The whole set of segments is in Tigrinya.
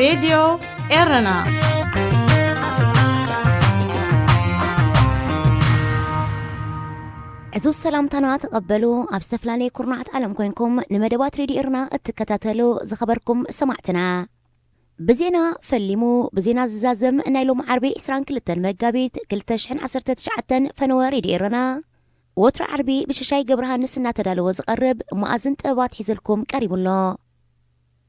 ሬድዮ ኤረና። ዕዙዝ ሰላምታና ተቐበሉ። ኣብ ዝተፈላለየ ኩርናዓት ዓለም ኮይንኩም ንመደባት ሬድዮ ኤረና እትከታተሉ ዝኸበርኩም ሰማዕትና፣ ብዜና ፈሊሙ፣ ብዜና ዝዛዘም ናይ ሎሚ ዓርቢ ዕስራን ክልተን መጋቢት ክልተ ሽሕን ዓሰርተ ትሽዓተን ፈነወ ሬድዮ ኤረና ወትሩ ዓርቢ ብሽሻይ ገብረሃንስ እናተዳለወ ዝቐርብ መኣዝን ጥበባት ሒዘልኩም ቀሪቡ ኣሎ።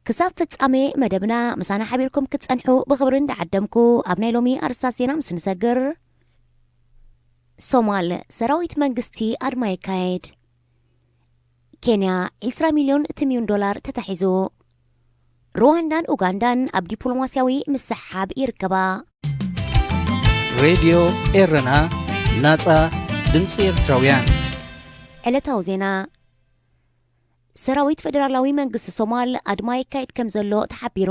ክሳብ ፍጻሜ መደብና ምሳና ሓቢርኩም ክትጸንሑ ብኽብሪ እንዳዓደምኩ፣ ኣብ ናይ ሎሚ ኣርእስታት ዜና ምስ ንሰግር፣ ሶማል፣ ሰራዊት መንግስቲ ኣድማ የካየድ። ኬንያ፣ ዕስራ ሚልዮን ትምዩን ዶላር ተታሒዙ። ሩዋንዳን ኡጋንዳን ኣብ ዲፕሎማስያዊ ምስሕሓብ ይርከባ። ሬድዮ ኤረና፣ ናጻ ድምጺ ኤርትራውያን። ዕለታዊ ዜና። ሰራዊት ፈደራላዊ መንግስቲ ሶማል ኣድማ የካይድ ከም ዘሎ ተሓቢሩ።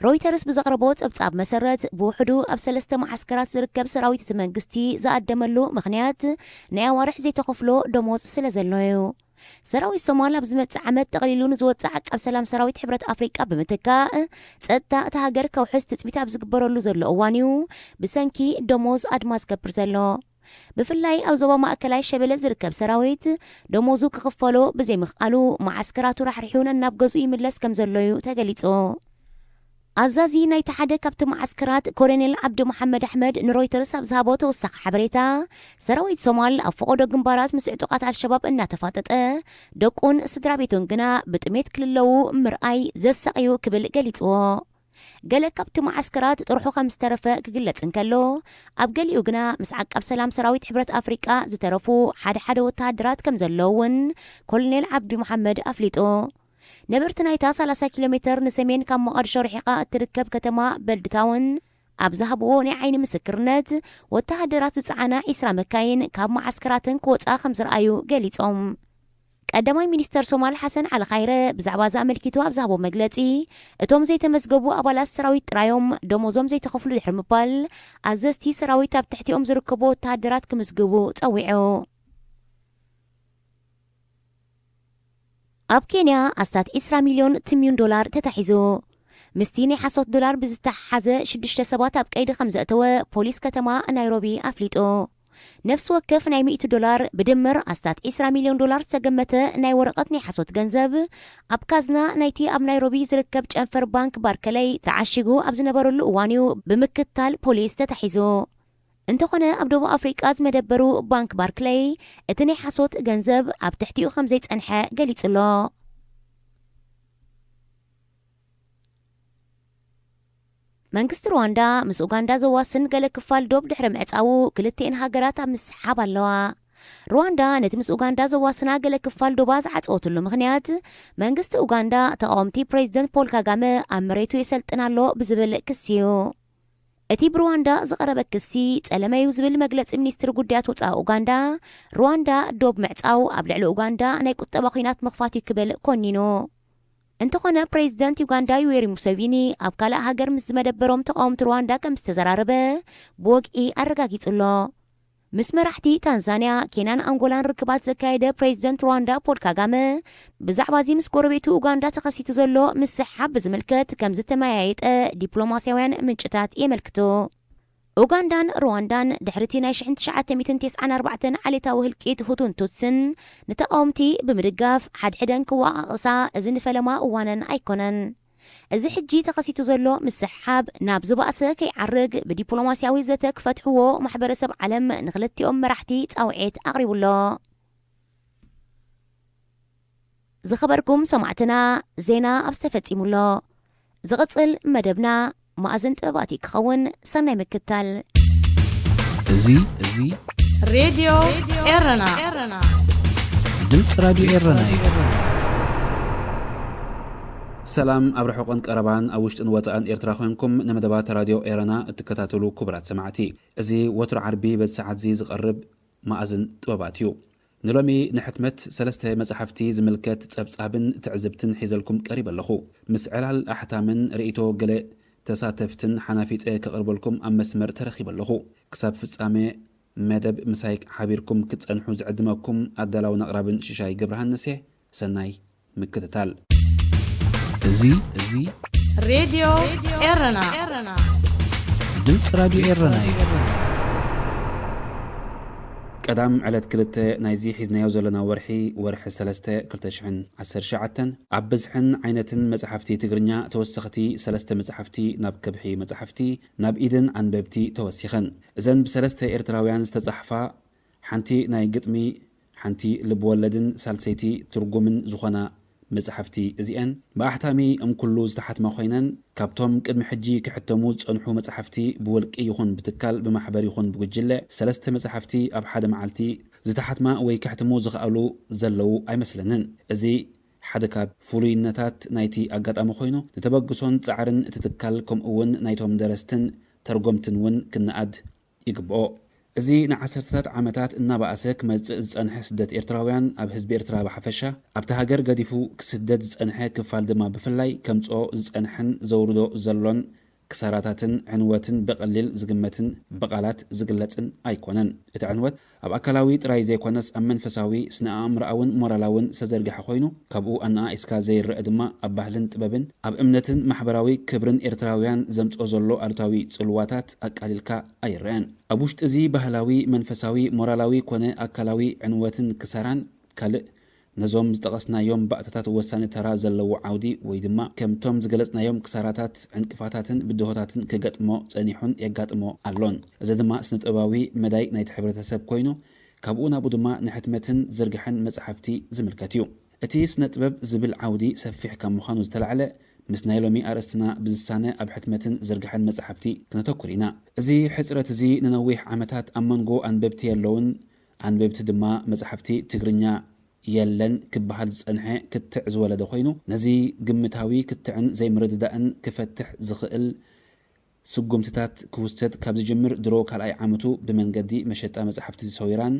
ሮይተርስ ብዘቕረቦ ጸብጻብ መሰረት፣ ብውሕዱ ኣብ ሰለስተ መዓስከራት ዝርከብ ሰራዊት እቲ መንግስቲ ዝኣደመሉ ምኽንያት ናይ ኣዋርሕ ዘይተኸፍሎ ደሞዝ ስለ ዘሎ እዩ። ሰራዊት ሶማል ኣብ ዝመጽእ ዓመት ጠቕሊሉ ንዝወጽእ ዓቃብ ሰላም ሰራዊት ሕብረት ኣፍሪቃ ብምትካእ፣ ጸጥታ እታ ሃገር ከውሕስ ትጽቢት ኣብ ዝግበረሉ ዘሎ እዋን እዩ ብሰንኪ ደሞዝ ኣድማ ዝገብር ዘሎ። ብፍላይ ኣብ ዞባ ማእከላይ ሸበሌ ዝርከብ ሰራዊት ደሞዙ ክኽፈሎ ብዘይምኽኣሉ፣ መዓስከራቱ ራሕሪሑ ነናብ ገዝኡ ይምለስ ከም ዘሎ እዩ ተገሊጹ። ኣዛዚ ናይቲ ሓደ ካብቲ መዓስከራት ኮሎኔል ዓብዲ መሓመድ ኣሕመድ ንሮይተርስ ኣብ ዝሃቦ ተወሳኺ ሓበሬታ፣ ሰራዊት ሶማል ኣብ ፈቐዶ ግንባራት ምስ ዕጡቓት ኣልሸባብ እናተፋጠጠ፣ ደቁን ስድራ ቤቱን ግና ብጥሜት ክልለዉ ምርኣይ ዘሳቕዩ ክብል ገሊጽዎ። ገለ ካብቲ መዓስከራት ጥርሑ ከም ዝተረፈ ክግለጽ እንከሎ፣ ኣብ ገሊኡ ግና ምስ ዓቃብ ሰላም ሰራዊት ሕብረት ኣፍሪቃ ዝተረፉ ሓደ ሓደ ወተሃደራት ከም ዘለዉ እውን ኮሎኔል ዓብዲ መሓመድ ኣፍሊጡ። ነበርቲ ናይታ ሰላሳ ኪሎ ሜተር ንሰሜን ካብ ሞቓድሾ ርሒቓ እትርከብ ከተማ በልድታውን ኣብ ዝሃብዎ ናይ ዓይኒ ምስክርነት፣ ወተሃደራት ዝጸዓና ዒስራ መካይን ካብ መዓስከራተን ክወጻ ከም ዝረኣዩ ገሊጾም። ቀዳማይ ሚኒስተር ሶማል ሓሰን ዓሊ ኻይረ ብዛዕባ እዚ ኣመልኪቱ ኣብ ዝሃቦ መግለጺ፣ እቶም ዘይተመዝገቡ ኣባላት ሰራዊት ጥራዮም ደሞዞም ዘይተኸፍሉ ድሕሪ ምባል፣ ኣዘዝቲ ሰራዊት ኣብ ትሕቲኦም ዝርከቡ ወተሃደራት ክምዝግቡ ጸዊዑ። ኣብ ኬንያ ኣስታት ዕስራ ሚልዮን ትምዩን ዶላር ተታሒዙ። ምስቲ ናይ ሓሶት ዶላር ብዝተሓሓዘ ሽዱሽተ ሰባት ኣብ ቀይዲ ከም ዘእተወ ፖሊስ ከተማ ናይሮቢ ኣፍሊጡ። ነፍሲ ወከፍ ናይ ሚእቲ ዶላር ብድምር ኣስታት ዕስራ ሚልዮን ዶላር ዝተገመተ ናይ ወረቐት ናይ ሓሶት ገንዘብ ኣብ ካዝና ናይቲ ኣብ ናይሮቢ ዝርከብ ጨንፈር ባንክ ባርከለይ ተዓሺጉ ኣብ ዝነበረሉ እዋን እዩ ብምክትታል ፖሊስ ተታሒዙ። እንተኾነ ኣብ ደቡብ ኣፍሪቃ ዝመደበሩ ባንክ ባርክለይ እቲ ናይ ሓሶት ገንዘብ ኣብ ትሕቲኡ ከም ዘይጸንሐ ገሊጹ ኣሎ። መንግስቲ ሩዋንዳ ምስ ኡጋንዳ ዘዋስን ገለ ክፋል ዶብ ድሕሪ ምዕጻዉ ክልቲኤን ሃገራት ኣብ ምስሓብ ኣለዋ። ሩዋንዳ ነቲ ምስ ኡጋንዳ ዘዋስና ገለ ክፋል ዶባ ዝዓጸወትሉ ምኽንያት መንግስቲ ኡጋንዳ ተቓወምቲ ፕሬዚደንት ፖል ካጋመ ኣብ መሬቱ የሰልጥን ኣሎ ብዝብል ክሲ እዩ። እቲ ብሩዋንዳ ዝቐረበ ክሲ ጸለመ እዩ ዝብል መግለጺ ሚኒስትሪ ጉዳያት ወጻኢ ኡጋንዳ፣ ሩዋንዳ ዶብ ምዕጻው ኣብ ልዕሊ ኡጋንዳ ናይ ቁጠባ ኲናት ምኽፋት እዩ ክብል ኮኒኑ። እንተኾነ ፕሬዚደንት ዩጋንዳ ዩዌሪ ሙሴቪኒ ኣብ ካልእ ሃገር ምስ ዝመደበሮም ተቓወምቲ ሩዋንዳ ከም ዝተዘራረበ ብወግዒ ኣረጋጊጹ ኣሎ። ምስ መራሕቲ ታንዛንያ፣ ኬንያን ኣንጎላን ርክባት ዘካየደ ፕሬዚደንት ሩዋንዳ ፖል ካጋመ ብዛዕባ እዚ ምስ ጎረቤቱ ኡጋንዳ ተኸሲቱ ዘሎ ምስሕሓብ ብዝምልከት ከም ዝተመያየጠ ዲፕሎማስያውያን ምንጭታት የመልክቱ። ኡጋንዳን ሩዋንዳን ድሕሪቲ ናይ ሽሕን ትሽዓተ ሚእትን ተስዓን ኣርባዕተን ዓሌታዊ ህልቂት ሁቱን ቱትስን ንተቓወምቲ ብምድጋፍ ሓድሕደን ክወቓቐሳ እዚ ንፈለማ እዋነን ኣይኮነን። እዚ ሕጂ ተኸሲቱ ዘሎ ምስሕሓብ ናብ ዝባእሰ ከይዓርግ ብዲፕሎማስያዊ ዘተ ክፈትሕዎ ማሕበረሰብ ዓለም ንክልቲኦም መራሕቲ ጻውዒት ኣቕሪቡ ኣሎ። ዝኸበርኩም ሰማዕትና፣ ዜና ኣብዚ ተፈጺሙ ኣሎ። ዝቕጽል መደብና መኣዝን ጥበባት እዩ ክኸውን። ሰናይ ምክትታል። እዚ እዚ ሬድዮ ኤረና። ድምፂ ራድዮ ኤረና እዩ። ሰላም ኣብ ርሑቕን ቀረባን ኣብ ውሽጥን ወፃእን ኤርትራ ኮይንኩም ንመደባት ራድዮ ኤረና እትከታተሉ ክቡራት ሰማዕቲ፣ እዚ ወትሩ ዓርቢ በዚ ሰዓት እዚ ዝቐርብ መኣዝን ጥበባት እዩ። ንሎሚ ንሕትመት ሰለስተ መጻሕፍቲ ዝምልከት ጸብጻብን ትዕዝብትን ሒዘልኩም ቀሪበ ኣለኹ። ምስ ዕላል ኣሕታምን ርእይቶ ገለ ተሳተፍትን ሓናፊጸ ከቕርበልኩም ኣብ መስመር ተረኺበ ኣለኹ። ክሳብ ፍጻመ መደብ ምሳይ ሓቢርኩም ክትጸንሑ ዝዕድመኩም ኣዳላውን ኣቕራብን ሽሻይ ገብረሃንስ እየ። ሰናይ ምክትታል። እዚ እዚ ሬድዮ ኤረና። ድምፂ ራድዮ ኤረና እዩ። ቀዳም ዕለት ክልተ ናይዚ ሒዝናዮ ዘለና ወርሒ፣ ወርሒ ሰለስተ ክልተ ሽሕን ዓሰርተ ትሽዓተን፣ ኣብ ብዝሕን ዓይነትን መጽሓፍቲ ትግርኛ ተወሰኽቲ ሰለስተ መጽሓፍቲ ናብ ከብሒ መጽሓፍቲ፣ ናብ ኢድን ኣንበብቲ ተወሲኸን። እዘን ብሰለስተ ኤርትራውያን ዝተጻሕፋ፣ ሓንቲ ናይ ግጥሚ፣ ሓንቲ ልብ ወለድን ሳልሰይቲ ትርጉምን ዝኾና መጽሓፍቲ እዚአን ብኣሕታሚ እምኩሉ ዝተሓትማ ኮይነን፣ ካብቶም ቅድሚ ሕጂ ክሕተሙ ዝጸንሑ መጽሓፍቲ ብውልቂ ይኹን ብትካል፣ ብማሕበር ይኹን ብጉጅለ፣ ሰለስተ መጽሓፍቲ ኣብ ሓደ መዓልቲ ዝተሓትማ ወይ ክሕትሙ ዝኽኣሉ ዘለዉ ኣይመስለንን። እዚ ሓደ ካብ ፍሉይነታት ናይቲ ኣጋጣሚ ኮይኑ፣ ንተበግሶን ጻዕርን እቲ ትካል ከምኡ እውን ናይቶም ደረስትን ተርጎምትን እውን ክነኣድ ይግብኦ። እዚ ንዓሰርተታት ዓመታት እናበኣሰ ክመጽእ ዝጸንሐ ስደት ኤርትራውያን ኣብ ህዝቢ ኤርትራ ብሓፈሻ፣ ኣብቲ ሃገር ገዲፉ ክስደድ ዝጸንሐ ክፋል ድማ ብፍላይ ከምጽኦ ዝጸንሐን ዘውርዶ ዘሎን ክሳራታትን ዕንወትን ብቐሊል ዝግመትን ብቓላት ዝግለጽን ኣይኮነን። እቲ ዕንወት ኣብ ኣካላዊ ጥራይ ዘይኮነስ ኣብ መንፈሳዊ፣ ስነ ኣእምሮኣውን ሞራላውን ዝተዘርግሐ ኮይኑ፣ ካብኡ ኣነኣኢስካ ዘይረአ ድማ ኣብ ባህልን ጥበብን ኣብ እምነትን ማሕበራዊ ክብርን ኤርትራውያን ዘምጽኦ ዘሎ ኣሉታዊ ጽልዋታት ኣቃሊልካ ኣይረኣን። ኣብ ውሽጢ እዚ ባህላዊ፣ መንፈሳዊ፣ ሞራላዊ ኮነ ኣካላዊ ዕንወትን ክሳራን ካልእ ነዞም ዝጠቐስናዮም ባእታታት ወሳኒ ተራ ዘለዎ ዓውዲ ወይ ድማ ከምቶም ዝገለጽናዮም ክሳራታት ዕንቅፋታትን ብድሆታትን ክገጥሞ ጸኒሑን የጋጥሞ ኣሎን። እዚ ድማ ስነ-ጥበባዊ መዳይ ናይቲ ሕብረተሰብ ኮይኑ፣ ካብኡ ናብኡ ድማ ንሕትመትን ዝርግሐን መጽሓፍቲ ዝምልከት እዩ። እቲ ስነ-ጥበብ ዝብል ዓውዲ ሰፊሕ ካብ ምዃኑ ዝተላዕለ፣ ምስ ናይ ሎሚ ኣርእስትና ብዝሳነ ኣብ ሕትመትን ዝርግሐን መጽሓፍቲ ክነተኩር ኢና። እዚ ሕጽረት እዚ ንነዊሕ ዓመታት ኣብ መንጎ ኣንበብቲ የለውን፣ ኣንበብቲ ድማ መጽሓፍቲ ትግርኛ የለን ክበሃል ዝጸንሐ ክትዕ ዝወለደ ኮይኑ፣ ነዚ ግምታዊ ክትዕን ዘይምርድዳእን ክፈትሕ ዝኽእል ስጉምትታት ክውሰድ ካብ ዝጅምር ድሮ ካልኣይ ዓመቱ ብመንገዲ መሸጣ መጽሓፍቲ ሰዊራን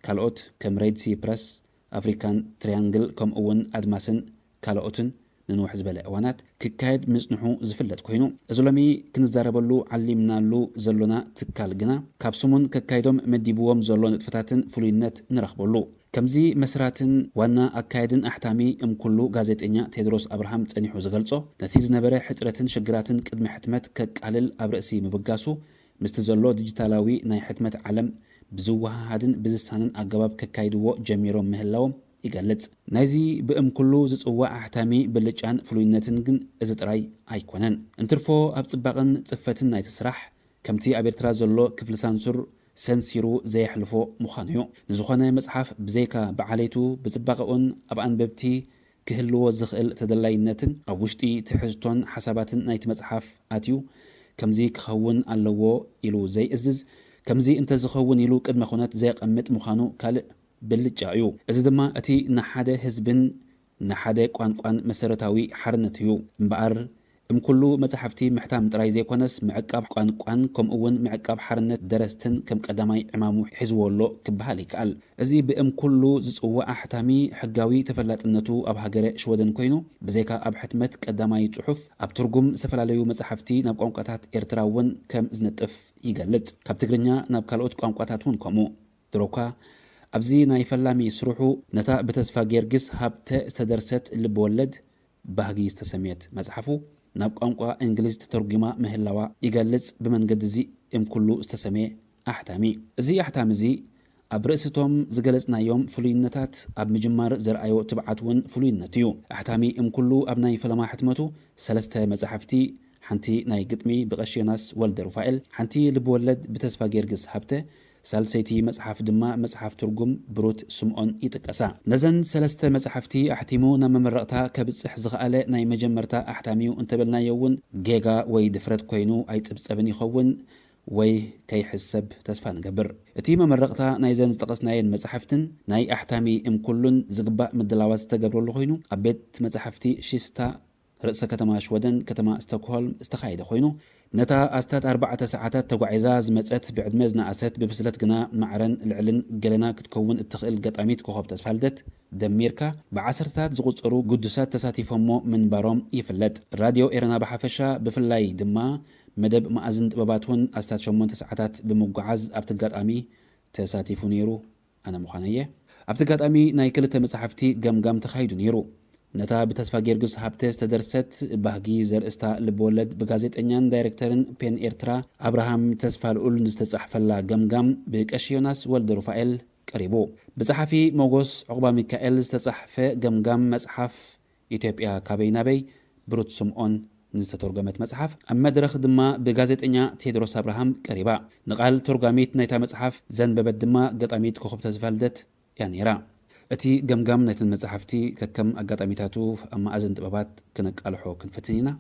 ካልኦት ከም ሬድ ሲ ፕረስ፣ ኣፍሪካን ትሪያንግል ከምኡ እውን ኣድማስን ካልኦትን ንንውሕ ዝበለ እዋናት ክካየድ ምጽንሑ ዝፍለጥ ኮይኑ፣ እዚ ሎሚ ክንዛረበሉ ዓሊምናሉ ዘሎና ትካል ግና ካብ ስሙን ከካይዶም መዲብዎም ዘሎ ንጥፈታትን ፍሉይነት ንረኽበሉ። ከምዚ መስራትን ዋና ኣካየድን ኣሕታሚ እምኩሉ ጋዜጠኛ ቴድሮስ ኣብርሃም ጸኒሑ ዝገልጾ፣ ነቲ ዝነበረ ሕጽረትን ሽግራትን ቅድሚ ሕትመት ከቃልል ኣብ ርእሲ ምብጋሱ፣ ምስቲ ዘሎ ዲጂታላዊ ናይ ሕትመት ዓለም ብዝወሃሃድን ብዝሳነን ኣገባብ ከካይድዎ ጀሚሮም ምህላዎም ይገልጽ። ናይዚ ብእምኩሉ ዝጽዋዕ ኣሕታሚ ብልጫን ፍሉይነትን ግን እዚ ጥራይ ኣይኮነን። እንትርፎ ኣብ ጽባቐን ጽፈትን ናይቲ ስራሕ፣ ከምቲ ኣብ ኤርትራ ዘሎ ክፍሊ ሳንሱር ሰንሲሩ ዘየሕልፎ ምዃኑ እዩ። ንዝኾነ መጽሓፍ ብዘይካ ብዓሌቱ፣ ብጽባቐኡን ኣብ ኣንበብቲ ክህልዎ ዝኽእል ተደላይነትን ኣብ ውሽጢ ትሕዝቶን ሓሳባትን ናይቲ መጽሓፍ ኣትዩ፣ ከምዚ ክኸውን ኣለዎ ኢሉ ዘይእዝዝ፣ ከምዚ እንተዝኸውን ኢሉ ቅድመ ኩነት ዘየቐምጥ ምዃኑ ካልእ ብልጫ እዩ። እዚ ድማ እቲ ንሓደ ህዝብን ንሓደ ቋንቋን መሰረታዊ ሓርነት እዩ። እምበኣር፣ እምኩሉ መጻሕፍቲ ምሕታም ጥራይ ዘይኮነስ፣ ምዕቃብ ቋንቋን ከምኡ እውን ምዕቃብ ሓርነት ደረስትን ከም ቀዳማይ ዕማሙ ሒዝዎ ኣሎ ክበሃል ይከኣል። እዚ ብእምኩሉ ዝጽዋዕ ኣሕታሚ ሕጋዊ ተፈላጥነቱ ኣብ ሃገረ ሽወደን ኮይኑ፣ ብዘይካ ኣብ ሕትመት ቀዳማይ ጽሑፍ፣ ኣብ ትርጉም ዝተፈላለዩ መጻሕፍቲ ናብ ቋንቋታት ኤርትራ እውን ከም ዝነጥፍ ይገልጽ። ካብ ትግርኛ ናብ ካልኦት ቋንቋታት እውን ከምኡ። ድሮኳ ኣብዚ ናይ ፈላሚ ስርሑ ነታ ብተስፋ ጊዮርጊስ ሃብተ ዝተደርሰት ልብ ወለድ ባህጊ ዝተሰምየት መጽሓፉ ናብ ቋንቋ እንግሊዝ ተተርጒማ ምህላዋ ይገልጽ። ብመንገዲ እዚ እምኩሉ ዝተሰምየ ኣሕታሚ። እዚ ኣሕታሚ እዚ ኣብ ርእሲ እቶም ዝገለጽናዮም ፍሉይነታት ኣብ ምጅማር ዘርኣዮ ትብዓት እውን ፍሉይነት እዩ። ኣሕታሚ እምኩሉ ኣብ ናይ ፈለማ ሕትመቱ ሰለስተ መጻሕፍቲ፣ ሓንቲ ናይ ግጥሚ ብቐሺ ዮናስ ወልደ ሩፋኤል፣ ሓንቲ ልብ ወለድ ብተስፋ ጊዮርጊስ ሃብተ፣ ሳልሰይቲ መጽሓፍ ድማ መጽሓፍ ትርጉም ብሩት ስምኦን ይጥቀሳ። ነዘን ሰለስተ መጻሕፍቲ ኣሕቲሙ ናብ መመረቕታ ከብጽሕ ዝኸኣለ ናይ መጀመርታ ኣሕታሚ'ዩ እንተበልናዮ እውን ጌጋ ወይ ድፍረት ኮይኑ ኣይጽብጸብን ይኸውን ወይ ከይሕሰብ ተስፋ ንገብር። እቲ መመረቕታ ናይዘን ዝጠቐስናየን መጻሕፍትን ናይ ኣሕታሚ እምኩሉን ዝግባእ ምድላዋት ዝተገብረሉ ኮይኑ፣ ኣብ ቤት መጻሕፍቲ ሺስታ ርእሰ ከተማ ሽወደን ከተማ ስቶክሆልም ዝተኻየደ ኮይኑ፣ ነታ ኣስታት ኣርባዕተ ሰዓታት ተጓዒዛ ዝመጸት ብዕድመ ዝነኣሰት ብብስለት ግና ማዕረን ልዕልን ገለና ክትከውን እትኽእል ገጣሚት ኮኾብ ተስፋልደት ደሚርካ ብዓሰርተታት ዝቑጸሩ ግዱሳት ተሳቲፎሞ ምንባሮም ይፍለጥ። ራድዮ ኤረና ብሓፈሻ ብፍላይ ድማ መደብ መኣዝን ጥበባት እውን ኣስታት ሸሞንተ ሰዓታት ብምጉዓዝ ኣብቲ ኣጋጣሚ ተሳቲፉ ነይሩ። ኣነ ምዃነየ ኣብቲ ኣጋጣሚ ናይ ክልተ መጻሕፍቲ ገምጋም ተኻይዱ ነይሩ። ነታ ብተስፋ ጊዮርጊስ ሃብተ ዝተደርሰት ባህጊ ዘርእስታ ልብወለድ ብጋዜጠኛን ዳይሬክተርን ፔን ኤርትራ ኣብርሃም ተስፋልኡል ዝተጻሕፈላ ገምጋም ብቀሺ ዮናስ ወልደ ሩፋኤል ቀሪቡ። ብጸሓፊ ሞጎስ ዑቕባ ሚካኤል ዝተጻሕፈ ገምጋም መጽሓፍ ኢትዮጵያ ካበይ ናበይ ብሩት ስምኦን ንዝተተርጎመት መጽሓፍ ኣብ መድረኽ ድማ ብጋዜጠኛ ቴድሮስ ኣብርሃም ቀሪባ። ንቓል ተርጓሚት ናይታ መጽሓፍ ዘንበበት ድማ ገጣሚት ኮኸብ ተስፋልደት እያ ነይራ። እቲ ገምጋም ናይተን መጻሕፍቲ ከከም ኣጋጣሚታቱ ኣብ መኣዝን ጥበባት ክነቃልሖ ክንፍትን ኢና።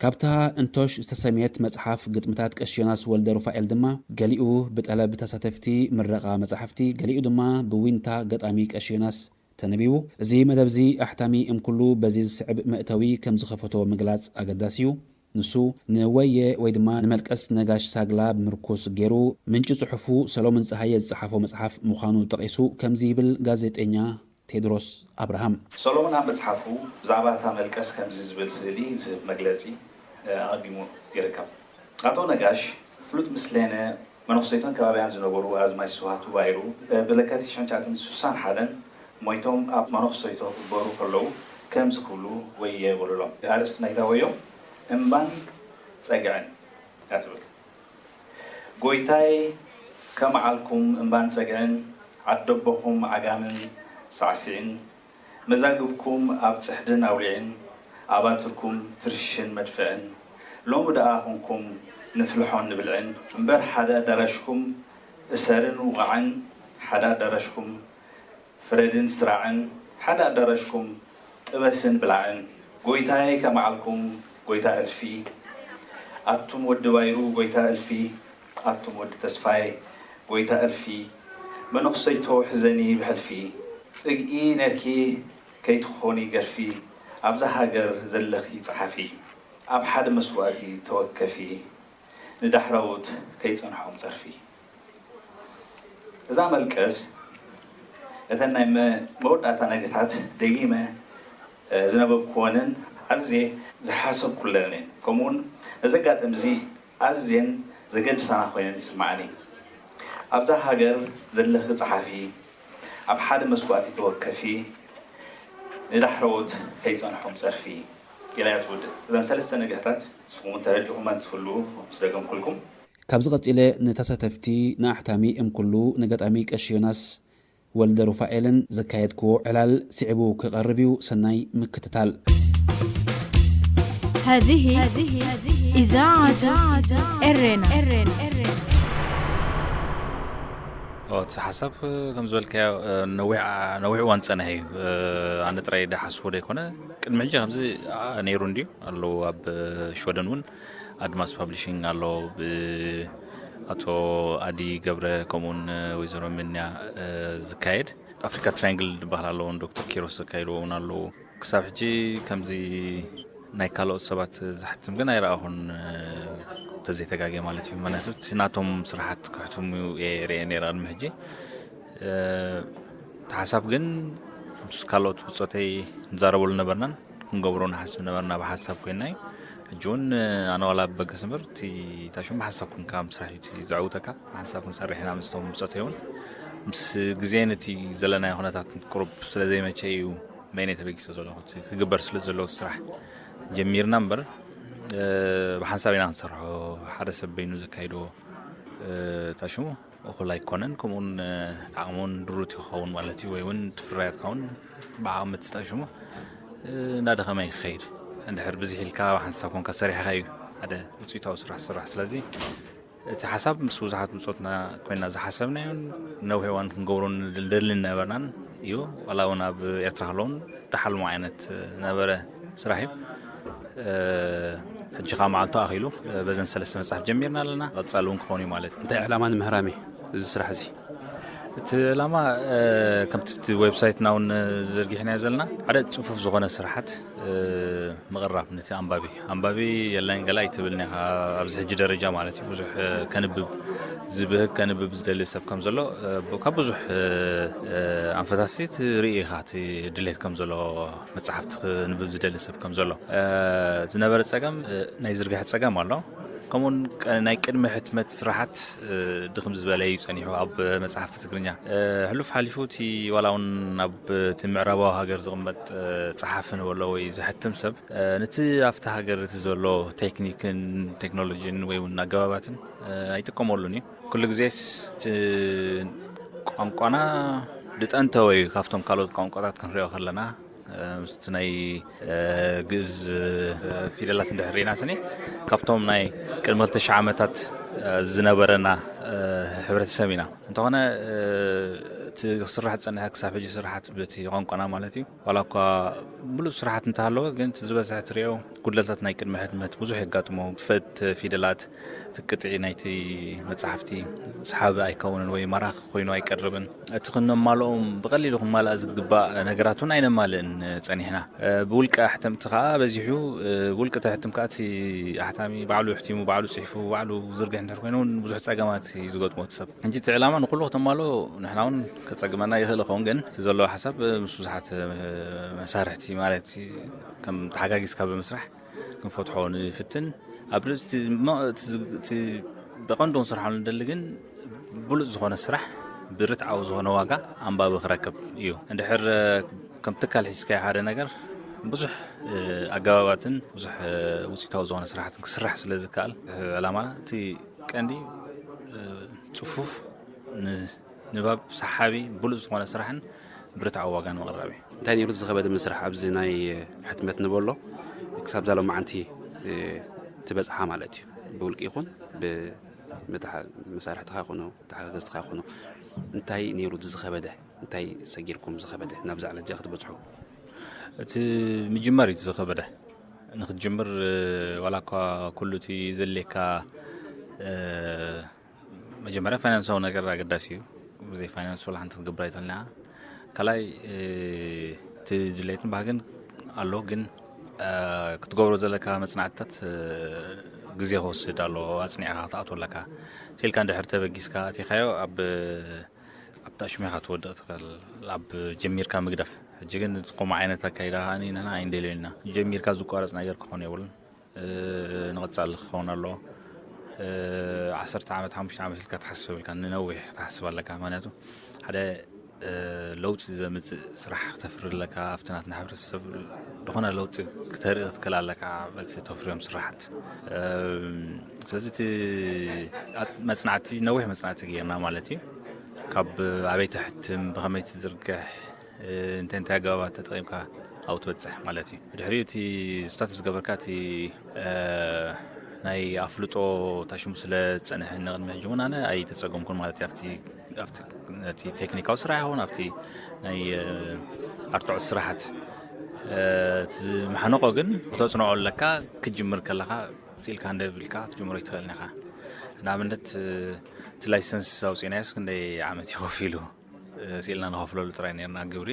ካብታ እንቶሽ ዝተሰምየት መጽሓፍ ግጥምታት ቀሺ ዮናስ ወልደ ሩፋኤል ድማ ገሊኡ ብጠለብ ተሳተፍቲ ምረቓ መጻሕፍቲ፣ ገሊኡ ድማ ብዊንታ ገጣሚ ቀሺ ዮናስ ተነቢቡ። እዚ መደብ እዚ ኣሕታሚ እምኩሉ በዚ ዝስዕብ መእተዊ ከም ዝኸፈቶ ምግላጽ ኣገዳሲ እዩ። ንሱ ንወየ ወይ ድማ ንመልቀስ ነጋሽ ሳግላ ብምርኩስ ገይሩ ምንጪ ጽሑፉ ሰሎሞን ጸሃየ ዝጸሓፎ መጽሓፍ ምዃኑ ጠቒሱ ከምዚ ይብል ጋዜጠኛ ቴድሮስ ኣብርሃም። ሰሎሞን ኣብ መጽሓፉ ብዛዕባ እታ መልቀስ ከምዚ ዝብል ስእሊ ዝህብ መግለጺ ኣቐዲሙ ይርከብ። ኣቶ ነጋሽ ፍሉጥ ምስሌነ መነኩሰይቶን ከባቢያን ዝነበሩ ኣዝማች ስብሃቱ ባይሩ ብለካቲት ሽሕን ትሽዓተን ስሳን ሓደን ሞይቶም ኣብ መነኩሰይቶ ክበሩ ከለዉ ከምዚ ክብሉ ወየ በሉሎም። ኣርእስቲ ናይታ ወዮም እምባን ጸግዕን እያ ትብል። ጎይታይ ከመዓልኩም እምባን ጸግዕን ዓደቦኹም ዓጋምን ሳዕሲዕን መዛግብኩም ኣብ ጽሕድን ኣውሊዕን ኣባትርኩም ትርሽን መድፍዕን ሎሚ ደኣ ኹንኩም ንፍልሖን ንብልዕን እምበር ሓደ ኣዳራሽኩም እሰርን ውቓዕን ሓደ ኣዳራሽኩም ፍረድን ስራዕን ሓደ ኣዳራሽኩም ጥበስን ብላዕን ጎይታየ ከመዓልኩም ጎይታ እልፊ ኣቱም ወዲ ባይሩ ጎይታ እልፊ ኣቱም ወዲ ተስፋይ ጎይታ እልፊ መነኩሰይቶ ሕዘኒ ብሕልፊ ጽግኢ ነርኪ ከይትኾኒ ገርፊ ኣብዛ ሃገር ዘለኺ ጸሓፊ ኣብ ሓደ መስዋእቲ ተወከፊ ንዳሕረውት ከይጸንሖም ጸርፊ። እዛ መልቀስ እተን ናይ መወዳእታ ነግታት ደጊመ ዝነበብኩወንን ኣዝየ ዝሓሰብኩለንን እየን። ከምኡውን ነዚ ኣጋጣሚ እዚ ኣዝየን ዘገድሳና ኮይነን ይስምዓኒ። ኣብዛ ሃገር ዘለኺ ጸሓፊ ኣብ ሓደ መስዋእቲ ተወከፊ ንዳሕረዎት ከይጸንሖም ጸርፊ ኢላ እያ ትውድእ። እዘን ሰለስተ ነግሕታት ንስኹም እውን ተረዲእኹመን ትህልዉ ምስ ደገምኩልኩም። ካብዚ ቀጺለ ንተሳተፍቲ ንኣሕታሚ እምኩሉ ንገጣሚ ቀሺ ዮናስ ወልደ ሩፋኤልን ዘካየድክዎ ዕላል ስዒቡ ክቐርብ እዩ። ሰናይ ምክትታል። هذه إذاعة إرينا. እቲ ሓሳብ ከም ዝበልካዮ ነዊሕ እዋን ዝፀንሐ እዩ። ኣነ ጥራይ ዝሓስቦ ዘይኮነ ቅድሚ ሕጂ ከምዚ ነይሩ እንድዩ ኣለዉ ኣብ ሽወደን እውን ኣድማስ ፓብሊሽንግ ኣሎ ብኣቶ ኣዲ ገብረ ከምኡውን ወይዘሮ ምንያ ዝካየድ ኣፍሪካ ትራያንግል ዝበሃል ኣለዎ ዶክተር ኪሮስ ዘካየድዎ እውን ኣለዉ ክሳብ ሕጂ ከምዚ ናይ ካልኦት ሰባት ዝሓትም ግን ኣይረኣኹን ተዘይተጋግየ ማለት እዩ ምክንያቱ እቲ ናቶም ስራሓት ክሕትሙ እየ ርአ ነይረ ቅድሚ ሕጂ እቲ ሓሳብ ግን ምስ ካልኦት ብፆተይ ንዛረበሉ ነበርናን ክንገብሮ ንሓስብ ነበርና ብሓሳብ ኮይና እዩ ሕጂ እውን ኣነ ዋላ ብበገስ እምበር እቲ ታሽም ብሓሳብ ኩንካ ምስራሕ እዩ ዘዕውተካ ብሓሳብ ክንሰርሕ ኢና ምስቶም ብፆተይ እውን ምስ ግዜ ነቲ ዘለናዮ ኩነታት ቅሩብ ስለ ዘይመቸ እዩ መይነ ተበጊሰ ዘለኹ ክግበር ስለ ዘለዎ ስራሕ ጀሚርና እምበር ብሓንሳብ ኢና ክንሰርሖ ሓደ ሰብ በይኑ ዘካይዶ ታሽሙ እኹል ኣይኮነን ከምኡውን ዓቕሙን ድሩት ክኸውን ማለት እዩ ወይ እውን ትፍራያትካ እውን ብዓቕሚ ትጣሽሙ እንዳደኸመ ክኸይድ እንድሕር ብዝሕ ኢልካ ሓንሳብ ኮንካ ሰሪሕኻ እዩ ሓደ ውፅኢታዊ ስራሕ ስራሕ ስለዚ እቲ ሓሳብ ምስ ብዙሓት ብፆትና ኮይና ዝሓሰብናዮን ነዊሕ እዋን ክንገብሮ ንደልን ነበርናን እዩ ዋላ እውን ኣብ ኤርትራ ከለውን ድሓልሞ ዓይነት ነበረ ስራሕ እዩ ሕጂ ከዓ መዓልቱ ኣኺሉ በዘን ሰለስተ መፅሓፍ ጀሚርና ኣለና ቀፃሊ እውን ክኾን እዩ ማለት እዩ እንታይ ዕላማ ንምህራም እዩ እዚ ስራሕ እዚ እቲ ዕላማ ከምቲ ቲ ዌብሳይትና እውን ዘርጊሕናዮ ዘለና ሓደ ፅፉፍ ዝኾነ ስርሓት ምቕራብ ነቲ ኣንባቢ ኣንባቢ የለን ገላ ኣይትብልን ኢኻ ኣብዚ ሕጂ ደረጃ ማለት እዩ ብዙሕ ከንብብ ዝብህግ ከንብብ ዝደሊ ሰብ ከም ዘሎ ካብ ብዙሕ ኣንፈታት ትርኢ ኢኻ እቲ ድሌት ከም ዘሎ መፅሓፍቲ ክንብብ ዝደሊ ሰብ ከም ዘሎ ዝነበረ ፀገም ናይ ዝርግሐ ፀገም ኣሎ ከምኡውን ቀ- ናይ ቅድሚ ሕትመት ስራሓት ድኽም ዝበለ እዩ ጸኒሑ ኣብ መጽሓፍቲ ትግርኛ። ሕሉፍ ሓሊፉ እቲ ዋላ እውን ኣብ እቲ ምዕራባዊ ሃገር ዝቕመጥ ጸሓፊ ንበሎ ወይ ዝሕትም ሰብ፣ ነቲ ኣብቲ ሃገር እቲ ዘሎ ቴክኒክን ቴክኖሎጂን ወይ እውን ኣገባባትን ኣይጥቀመሉን እዩ። ኩሉ ግዜስ እቲ ቋንቋና ዝጠንተወ እዩ። ካብቶም ካልኦት ቋንቋታት ክንሪኦ ከለና ምስቲ ናይ ግእዝ ፊደላት እንድሕር ርኢና ስኒ ካብቶም ናይ ቅድሚ ክልተ ሽሕ ዓመታት ዝነበረና ሕብረተሰብ ኢና። እንተኾነ እቲ ክስራሕ ዝጸንሐ ክሳብ ሕጂ ስራሓት በቲ ቋንቋና ማለት እዩ። ዋላ እኳ ብሉጽ ስራሓት እንተሃለወ ግን እቲ ዝበዝሐ ትሪኦ ጉድለታት ናይ ቅድሚ ሕትመት ብዙሕ የጋጥሞ። ትፈት ፊደላት እቲ ቅጥዒ ናይቲ መጽሓፍቲ ሰሓቢ ኣይከውንን ወይ ማራኺ ኮይኑ ኣይቀርብን። እቲ ክነማልኦም ብቐሊሉ ክንማልኣ ዝግባእ ነገራት እውን ኣይነማልእን ጸኒሕና። ብውልቀ ኣሕተምቲ ከኣ በዚሑ ብውልቀ ተሕትም ከኣ እቲ ኣሕታሚ ባዕሉ ኣሕቲሙ ባዕሉ ጽሒፉ ባዕሉ ዝርግሕ እንድሕር ኮይኑ እውን ብዙሕ ጸገማት እዩ ዝገጥሞ እቲ ሰብ። ሕጂ እቲ ዕላማ ንኩሉ ክተማልኦ ንሕና እውን ከጸግመና ይኽእል ይኸውን ግን እቲ ዘለዎ ሓሳብ ምስ ብዙሓት መሳርሕቲ ማለት ከም ተሓጋጊዝካ ብምስራሕ ክንፈትሖ ንፍትን። ኣብ ርእሲ እቲ ሞ- እቲ ዝግ- እቲ ብቐንዱ ክንሰርሓሉ ንደሊ ግን ብሉጽ ዝኾነ ስራሕ ብርትዓዊ ዝኾነ ዋጋ ኣንባቢ ክረክብ እዩ። እንድሕር ከም ትካል ሒዝካዮ ሓደ ነገር ብዙሕ ኣገባባትን ብዙሕ ውፅኢታዊ ዝኾነ ስራሕትን ክስራሕ ስለ ዝከኣል ዕላማና እቲ ቀንዲ ጽፉፍ ንባብ ሰሓቢ ብሉጽ ዝኾነ ስራሕን ብርትዓዊ ዋጋን ምቕራብ እዩ። እንታይ ነይሩ ዝኸበደ ምስራሕ ኣብዚ ናይ ሕትመት ንበሎ ክሳብ ዛሎ መዓንቲ ትበጽሓ ማለት እዩ? ብውልቂ ይኹን ብመሳርሕትኻ ይኹኑ ተሓጋገዝትኻ ይኹኑ እንታይ ነይሩ ዝኸበደ? እንታይ ሰጊርኩም ዝኸበደ ናብዛ ዕለት እዚኣ ክትበጽሑ? እቲ ምጅማር እዩ ዝኸበደ። ንክትጅምር ዋላ እኳ ኩሉ እቲ ዘድልየካ መጀመርያ ፋይናንሳዊ ነገር ኣገዳሲ እዩ። ብዘይ ፋይናንስ ወላ ሓንቲ ክትገብር ኣይትኽእልን ኢኻ። ካልኣይ እቲ ድሌትን ባህግን ኣሎ፣ ግን ክትገብሮ ዘለካ መፅናዕትታት ግዜ ክወስድ ኣሎ። ኣፅኒዕካ ክትኣትዎ ኣለካ። ስኢልካ እንድሕር ተበጊስካ ኣቲኻዮ ኣብ ኣብታ ሽሜኻ ትወድቕ ትኽእል ኣብ ጀሚርካ ምግዳፍ። ሕጂ ግን ከምኡ ዓይነት ኣካይዳ ከኣ ንሕና ኣይንደልዮ ኢና። ጀሚርካ ዝቋረፅ ነገር ክኾን የብሉን። ንቐጻሊ ክኸውን ኣለዎ። ዓሰርተ ዓመት ሓሙሽተ ዓመት ኢልካ ትሓስብ የብልካ፣ ንነዊሕ ክትሓስብ ኣለካ። ምክንያቱ ሓደ ለውጢ ዘምጽእ ስራሕ ክተፍሪ ኣለካ። ኣብቲ ናትና ሕብረተሰብ ዝኾነ ለውጢ ክተርኢ ክትክእል ኣለካ በቲ ተፍርዮም ስራሓት። ስለዚ እቲ መጽናዕቲ ነዊሕ መጽናዕቲ ገይርና ማለት እዩ። ካብ ኣበይ ተሕትም፣ ብኸመይ ትዝርግሕ፣ እንታይ እንታይ ኣገባባት ተጠቒምካ ኣብኡ ትበጽሕ ማለት እዩ። ድሕሪኡ እቲ ስታት ምስ ገበርካ እቲ ናይ ኣፍልጦ ታሽሙ ስለ ዝጸንሐ ንቕድሚ ሕጂ እውን ኣነ ኣይተጸገምኩን ማለት እዩ። ኣብቲ ኣብቲ ነቲ ቴክኒካዊ ስራሕ ይኹን ኣብቲ ናይ ኣርትዖት ስራሓት እቲ ዝመሓነቆ ግን ክተጽንዖ ኣለካ። ክትጅምር ከለኻ ስኢልካ እንደ ብልካ ክትጅምሮ ይትኽእል ኢኻ። ንኣብነት እቲ ላይሰንስ ኣውፂእናዮስ ክንደይ ዓመት ይኸፍ ኢሉ ስኢልና ንኸፍለሉ ጥራይ ነርና ግብሪ።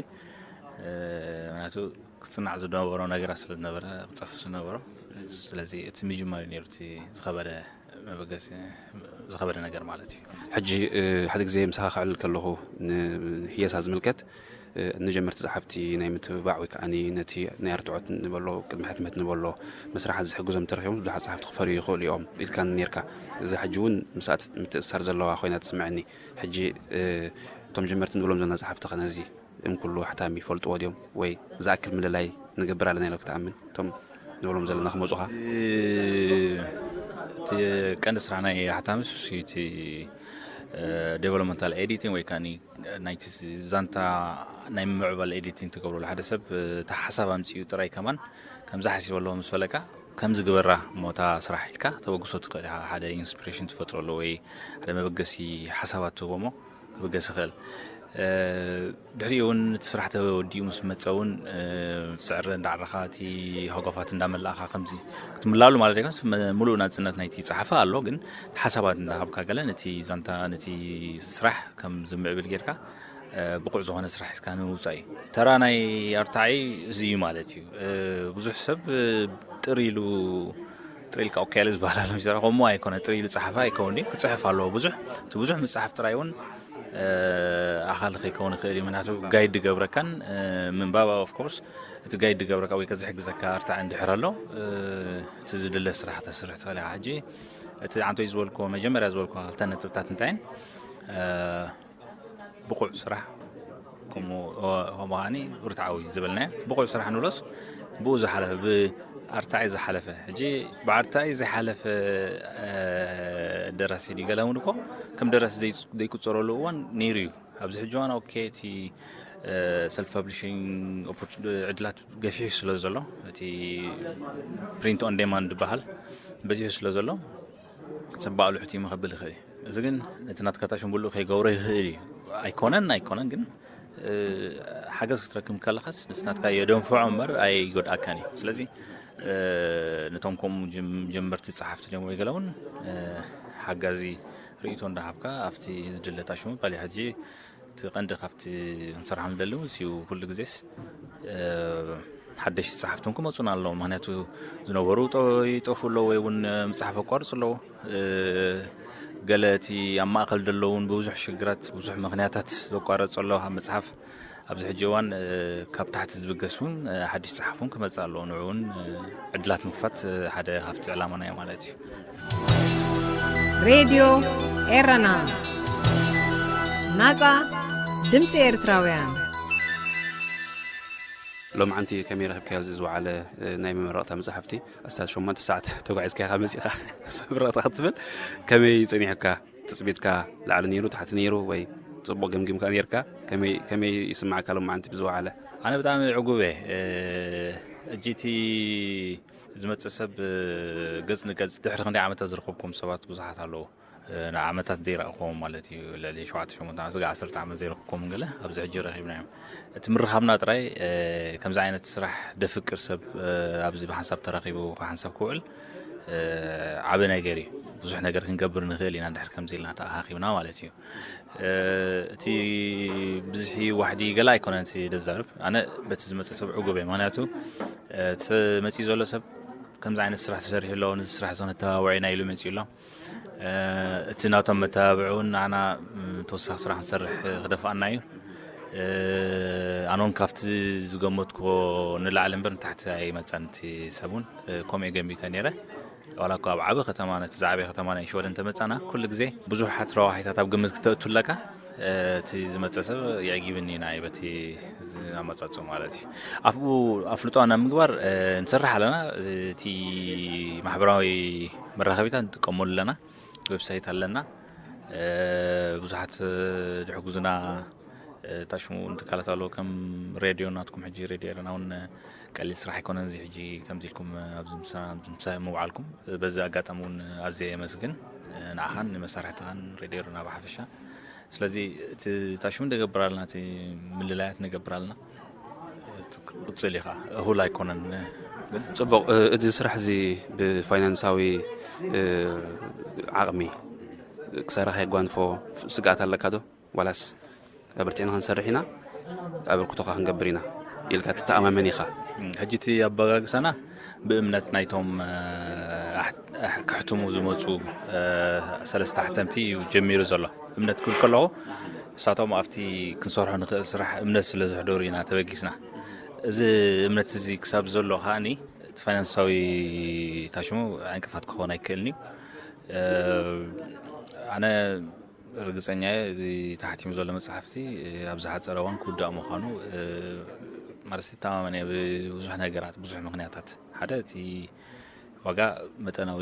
ምክንያቱ ክፅናዕ ዝነበሮ ነገራት ስለ ዝነበረ ክፀፍ ዝነበሮ ስለዚ እቲ ምጅማር እዩ ነይሩ እቲ ዝኸበደ መበገሲ ዝኸበደ ነገር ማለት እዩ። ሕጂ ሓደ ግዜ ምሳኻ ክዕልል ከለኹ ንህየሳ ዝምልከት ንጀመርቲ ጸሓፍቲ ናይ ምትብባዕ ወይ ከዓ ነቲ ናይ ኣርትዖት ንበሎ ቅድሚ ሕትመት ንበሎ መስራሓት ዝሕግዞም ተረኺቦም ብዙሓት ጸሓፍቲ ክፈርዩ ይኽእሉ እዮም ኢልካ ነርካ። እዛ ሕጂ እውን ምስኣ ምትእስሳር ዘለዋ ኮይና ትስምዐኒ። ሕጂ እቶም ጀመርቲ ንብሎም ዘለና ጸሓፍቲ ከ ነዚ እም ኩሉ ኣሕታሚ ይፈልጥዎ ድዮም ወይ ዝኣክል ምልላይ ንገብር ኣለና ኢሎም ክትኣምን እቶም ንብሎም ዘለና ክመፁኻ? እቲ ቀንዲ ስራሕ ናይ ኣሕታሚ እቲ ዴቨሎፕመንታል ኤዲቲንግ ወይ ከዓ ናይቲ ዛንታ ናይ ምምዕባል ኤዲቲንግ ትገብረሉ ሓደ ሰብ እቲ ሓሳብ ኣምፅኡ ጥራይ ከማን ከምዚ ሓሲብ ኣለዎ ምስ በለካ ከምዚ ግበራ እሞ እታ ስራሕ ኢልካ ተበግሶ ትኽእል ኢኻ። ሓደ ኢንስፒሬሽን ትፈጥረሉ ወይ ሓደ መበገሲ ሓሳባት ትህቦ እሞ ክብገስ ይኽእል። ድሕሪኡ እውን እቲ ስራሕ ተወዲኡ ምስ መፀ እውን ትስዕረ እንዳዕረኻ እቲ ሃጓፋት እንዳመላእኻ ከምዚ ክትምላሉ ማለት ኣይኮነስ ምሉእ ናፅነት ናይቲ ፀሓፊ ኣሎ፣ ግን ሓሳባት እንዳሃብካ ገለ ነቲ ዛንታ ነቲ ስራሕ ከም ዝምዕብል ጌርካ ብቑዕ ዝኾነ ስራሕ ሒዝካ ንምውፃእ እዩ። ተራ ናይ ኣርታዒ እዚ እዩ ማለት እዩ። ብዙሕ ሰብ ጥር ኢሉ ጥር ኢልካ ኦኬ ዝበሃል ኣሎ። ምስራ ከምኡ ኣይኮነ፣ ጥር ኢሉ ጸሓፋ ኣይከውን ድዩ? ክጽሕፍ ኣለዎ ብዙሕ። እቲ ብዙሕ ምጽሓፍ ጥራይ እውን ኣኻሊ ከይከውን ይኽእል እዩ። ምክንያቱ ጋይድ ድገብረካን ምንባብ ኦፍ ኮርስ እቲ ጋይድ ድገብረካ ወይ ከዝሕግዘካ ኣርታዒ እንድሕር ኣሎ እቲ ዝድለ ስራሕ ተስርሕ ትኽእል ኢኻ። ሕጂ እቲ ዓንቶይ ዝበልኩዎ፣ መጀመርያ ዝበልኩዎ ክልተ ነጥብታት እንታይን ብቑዕ ስራሕ፣ ከምኡ ከምኡ ከዓኒ ርትዓዊ ዝበልናዮ ብቑዕ ስራሕ ንብሎስ፣ ብኡ ዝሓለፈ፣ ብኣርታዒ ዝሓለፈ። ሕጂ ብኣርታዒ ዝሓለፈ ደራሲ ድዩ ገለ እውን እኮ ከም ደራሲ ዘይቁፀረሉ እዋን ነይሩ እዩ። ኣብዚ ሕጂ እዋን ኦኬ፣ እቲ ሰልፍ ፐብሊሽንግ ዕድላት ገፊሑ ስለ ዘሎ፣ እቲ ፕሪንት ኦን ዴማንድ ዝበሃል በዚሑ ስለ ዘሎ፣ ሰብ ባዕሉ ሕትሙ ከብል ይኽእል እዩ። እዚ ግን ነቲ ናትካ ታሽሙ ብልኡ ከይገብሮ ይኽእል እዩ። ኣይኮነን ኣይኮነን ግን ሓገዝ ክትረክብ ከለኻስ ንስናትካ የደንፍዖ እምበር ኣይጎድኣካን እዩ። ስለዚ ነቶም ከምኡ ጀመርቲ ጸሓፍቲ ድዮም ወይ ገለ እውን ሓጋዚ ርእይቶ እንዳሃብካ ኣብቲ ዝድለ ታሽሙ ባሊ ሕጂ እቲ ቀንዲ ካብቲ ክንሰርሖም ንደሊ እውን እዩ። ኩሉ ግዜስ ሓደሽቲ ጸሓፍቲ እውን ክመፁና ኣለዎ። ምክንያቱ ዝነበሩ ይጠፉ ኣለዉ ወይ እውን ምፅሓፍ ኣቋርፁ ኣለዉ። ገለ እቲ ኣብ ማእከል ዘለውን ብብዙሕ ሽግራት ብዙሕ ምክንያታት ዘቋረፁ ኣለዉ ካብ ምፅሓፍ ኣብዚ ሕጂ እዋን ካብ ታሕቲ ዝብገስ እውን ሓድሽ ጸሓፉን ክመጽእ ኣለዎ። ንዑ እውን ዕድላት ምክፋት ሓደ ካብቲ ዕላማና እዩ ማለት እዩ። ሬድዮ ኤረና ናጻ ድምፂ ኤርትራውያን። ሎምዓንቲ ከመይ ረኺብካዮ እዚ ዝወዓለ ናይ መመረቕታ መጻሕፍቲ? ኣስታት ሸሞንተ ሰዓት ተጓዒዝካ ኢኻ መጺኻ መረቕታ ክትብል ከመይ ጸኒሕካ? ትጽቢትካ ላዕሊ ነይሩ ታሕቲ ነይሩ ወይ ጽቡቕ ገምጊምካ ነርካ? ከመይ ይስማዕካ ሎምዓንቲ ብዝወዓለ? ኣነ ብጣዕሚ ዕጉብ እየ። እጅቲ ዝመጽእ ሰብ ገጽ ንገጽ ድሕሪ ክንደይ ዓመታት ዝረኸብኩም ሰባት ብዙሓት ኣለዉ። ንዓመታት ዘይረእኹዎም ማለት እዩ። ልዕሊ ሸውዓተ ሸሞንተ ዓመት ስጋ ዓሰርተ ዓመት ዘይረኽብኩም ገለ ኣብዚ ሕጂ ረኺብናዮም። እቲ ምርኻብና ጥራይ ከምዚ ዓይነት ስራሕ ደፍቅር ሰብ ኣብዚ ብሓንሳብ ተራኺቡ ሓንሳብ ክውዕል ዓቢ ነገር እዩ። ብዙሕ ነገር ክንገብር ንኽእል ኢና እንድሕር ከምዚ ኢልና ተኣኻኺብና ማለት እዩ። እቲ ብዝሒ ዋሕዲ ገለ ኣይኮነን እቲ ደዛርብ። ኣነ በቲ ዝመፀ ሰብ ዕጉብ እየ። ምክንያቱ እቲ መፂኡ ዘሎ ሰብ ከምዚ ዓይነት ስራሕ ተሰሪሑ ኣሎ፣ ነዚ ስራሕ እዚ ክነተባብዖ ኢና ኢሉ መፂኡ ኣሎ። እቲ ናቶም መተባብዒ እውን ንዓና ተወሳኺ ስራሕ ክንሰርሕ ክደፍኣና እዩ። ኣነ እውን ካብቲ ዝገመትኩዎ ንላዕሊ እምበር ንታሕቲ ኣይመፀን እቲ ሰብ እውን ከምኡ እየ ገሚተ ነይረ። ዋላ እኳ ኣብ ዓቢ ከተማ ነቲ ዝዓበየ ከተማ ናይ ሽወደን እንተመፃና ኩሉ ግዜ ብዙሓት ረዋሒታት ኣብ ግምት ክተእቱ ኣለካ። እቲ ዝመፀ ሰብ የዕጊብኒ ኢና እዩ በቲ ኣመፃፅኡ ማለት እዩ። ኣብኡ ኣፍልጦ ናብ ምግባር ንሰርሕ ኣለና። እቲ ማሕበራዊ መራኸቢታት ንጥቀመሉ ኣለና። ዌብሳይት ኣለና። ብዙሓት ዝሕግዙና ታሽሙ እውን ትካላት ኣለዉ ከም ሬድዮ ናትኩም ሕጂ ሬድዮ ኤረና እውን ቀሊል ስራሕ ኣይኮነን እዚ ሕጂ ከምዚ ኢልኩም ኣብዚ ምሳ ምውዓልኩም በዚ ኣጋጣሚ እውን ኣዝየ የመስግን ንዓኻን ንመሳርሕትኻን ሬድዮ ኤረና ብሓፈሻ። ስለዚ እቲ ታሽሙ ንገብር ኣለና እቲ ምልላያት ንገብር ኣለና። ቅፅል ኢኻ እሁል ኣይኮነን። ፅቡቕ። እዚ ስራሕ እዚ ብፋይናንሳዊ ዓቕሚ ክሳራ ከየጓንፎ ስግኣት ኣለካ ዶ? ዋላስ ኣበርቲዕና ክንሰርሕ ኢና፣ ኣበርክቶኻ ክንገብር ኢና ኢልካ ትተኣማመን ኢኻ? ሕጂ እቲ ኣበጋግሳና ብእምነት ናይቶም ክሕትሙ ዝመፁ ሰለስተ ሓተምቲ እዩ ጀሚሩ ዘሎ። እምነት ክብል ከለኹ ንሳቶም ኣብቲ ክንሰርሖ ንኽእል ስራሕ እምነት ስለ ዘሕደሩ ኢና ተበጊስና። እዚ እምነት እዚ ክሳብ ዘሎ ከዓኒ እቲ ፋይናንሳዊ ታሽሙ ዕንቅፋት ክኸውን ኣይክእልን እዩ። ኣነ ርግፀኛ እየ እዚ ተሓቲሙ ዘሎ መፅሓፍቲ ኣብ ዝሓፀረ እዋን ክውዳእ ምዃኑ ማለት ይተማመን እየ። ብብዙሕ ነገራት ብዙሕ ምክንያታት ሓደ እቲ ዋጋ መጠናዊ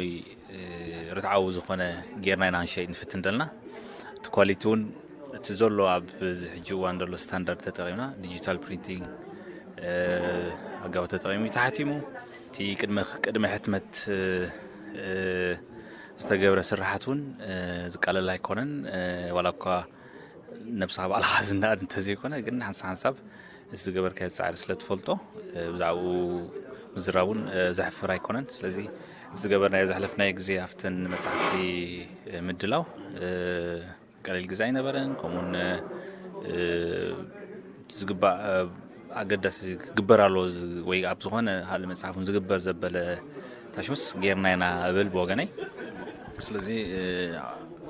ርትዓዊ ዝኾነ ጌርና ኢና ንሸይጥ ንፍትን ዘለና። እቲ ኳሊቲ እውን እቲ ዘሎ ኣብዚ ሕጂ እዋን ዘሎ ስታንዳርድ ተጠቒምና ዲጂታል ፕሪንቲንግ ኣጋባብ ተጠቒሙ እዩ ተሓቲሙ። እቲ ቅድሚ ቅድሚ ሕትመት ዝተገብረ ስራሓት እውን ዝቃለል ኣይኮነን። ዋላ እኳ ነብስኻ ባዕልኻ ዝነኣድ እንተዘይኮነ ግን ሓንሳብ ሓንሳብ እቲ ዝገበርካዮ ፃዕሪ ስለ ትፈልጦ ብዛዕባኡ ምዝራብ እውን ዘሕፍር ኣይኮነን። ስለዚ ዝገበርናዮ ዘሕለፍናዮ ግዜ ኣብተን መፅሓፍቲ ምድላው ቀሊል ግዜ ኣይነበረን። ከምኡውን ዝግባእ ኣገዳሲ ክግበር ኣለዎ ወይ ኣብ ዝኾነ ካልእ መፅሓፍ እውን ዝግበር ዘበለ ታሽሙስ ጌርና ኢና እብል ብወገነይ። ስለዚ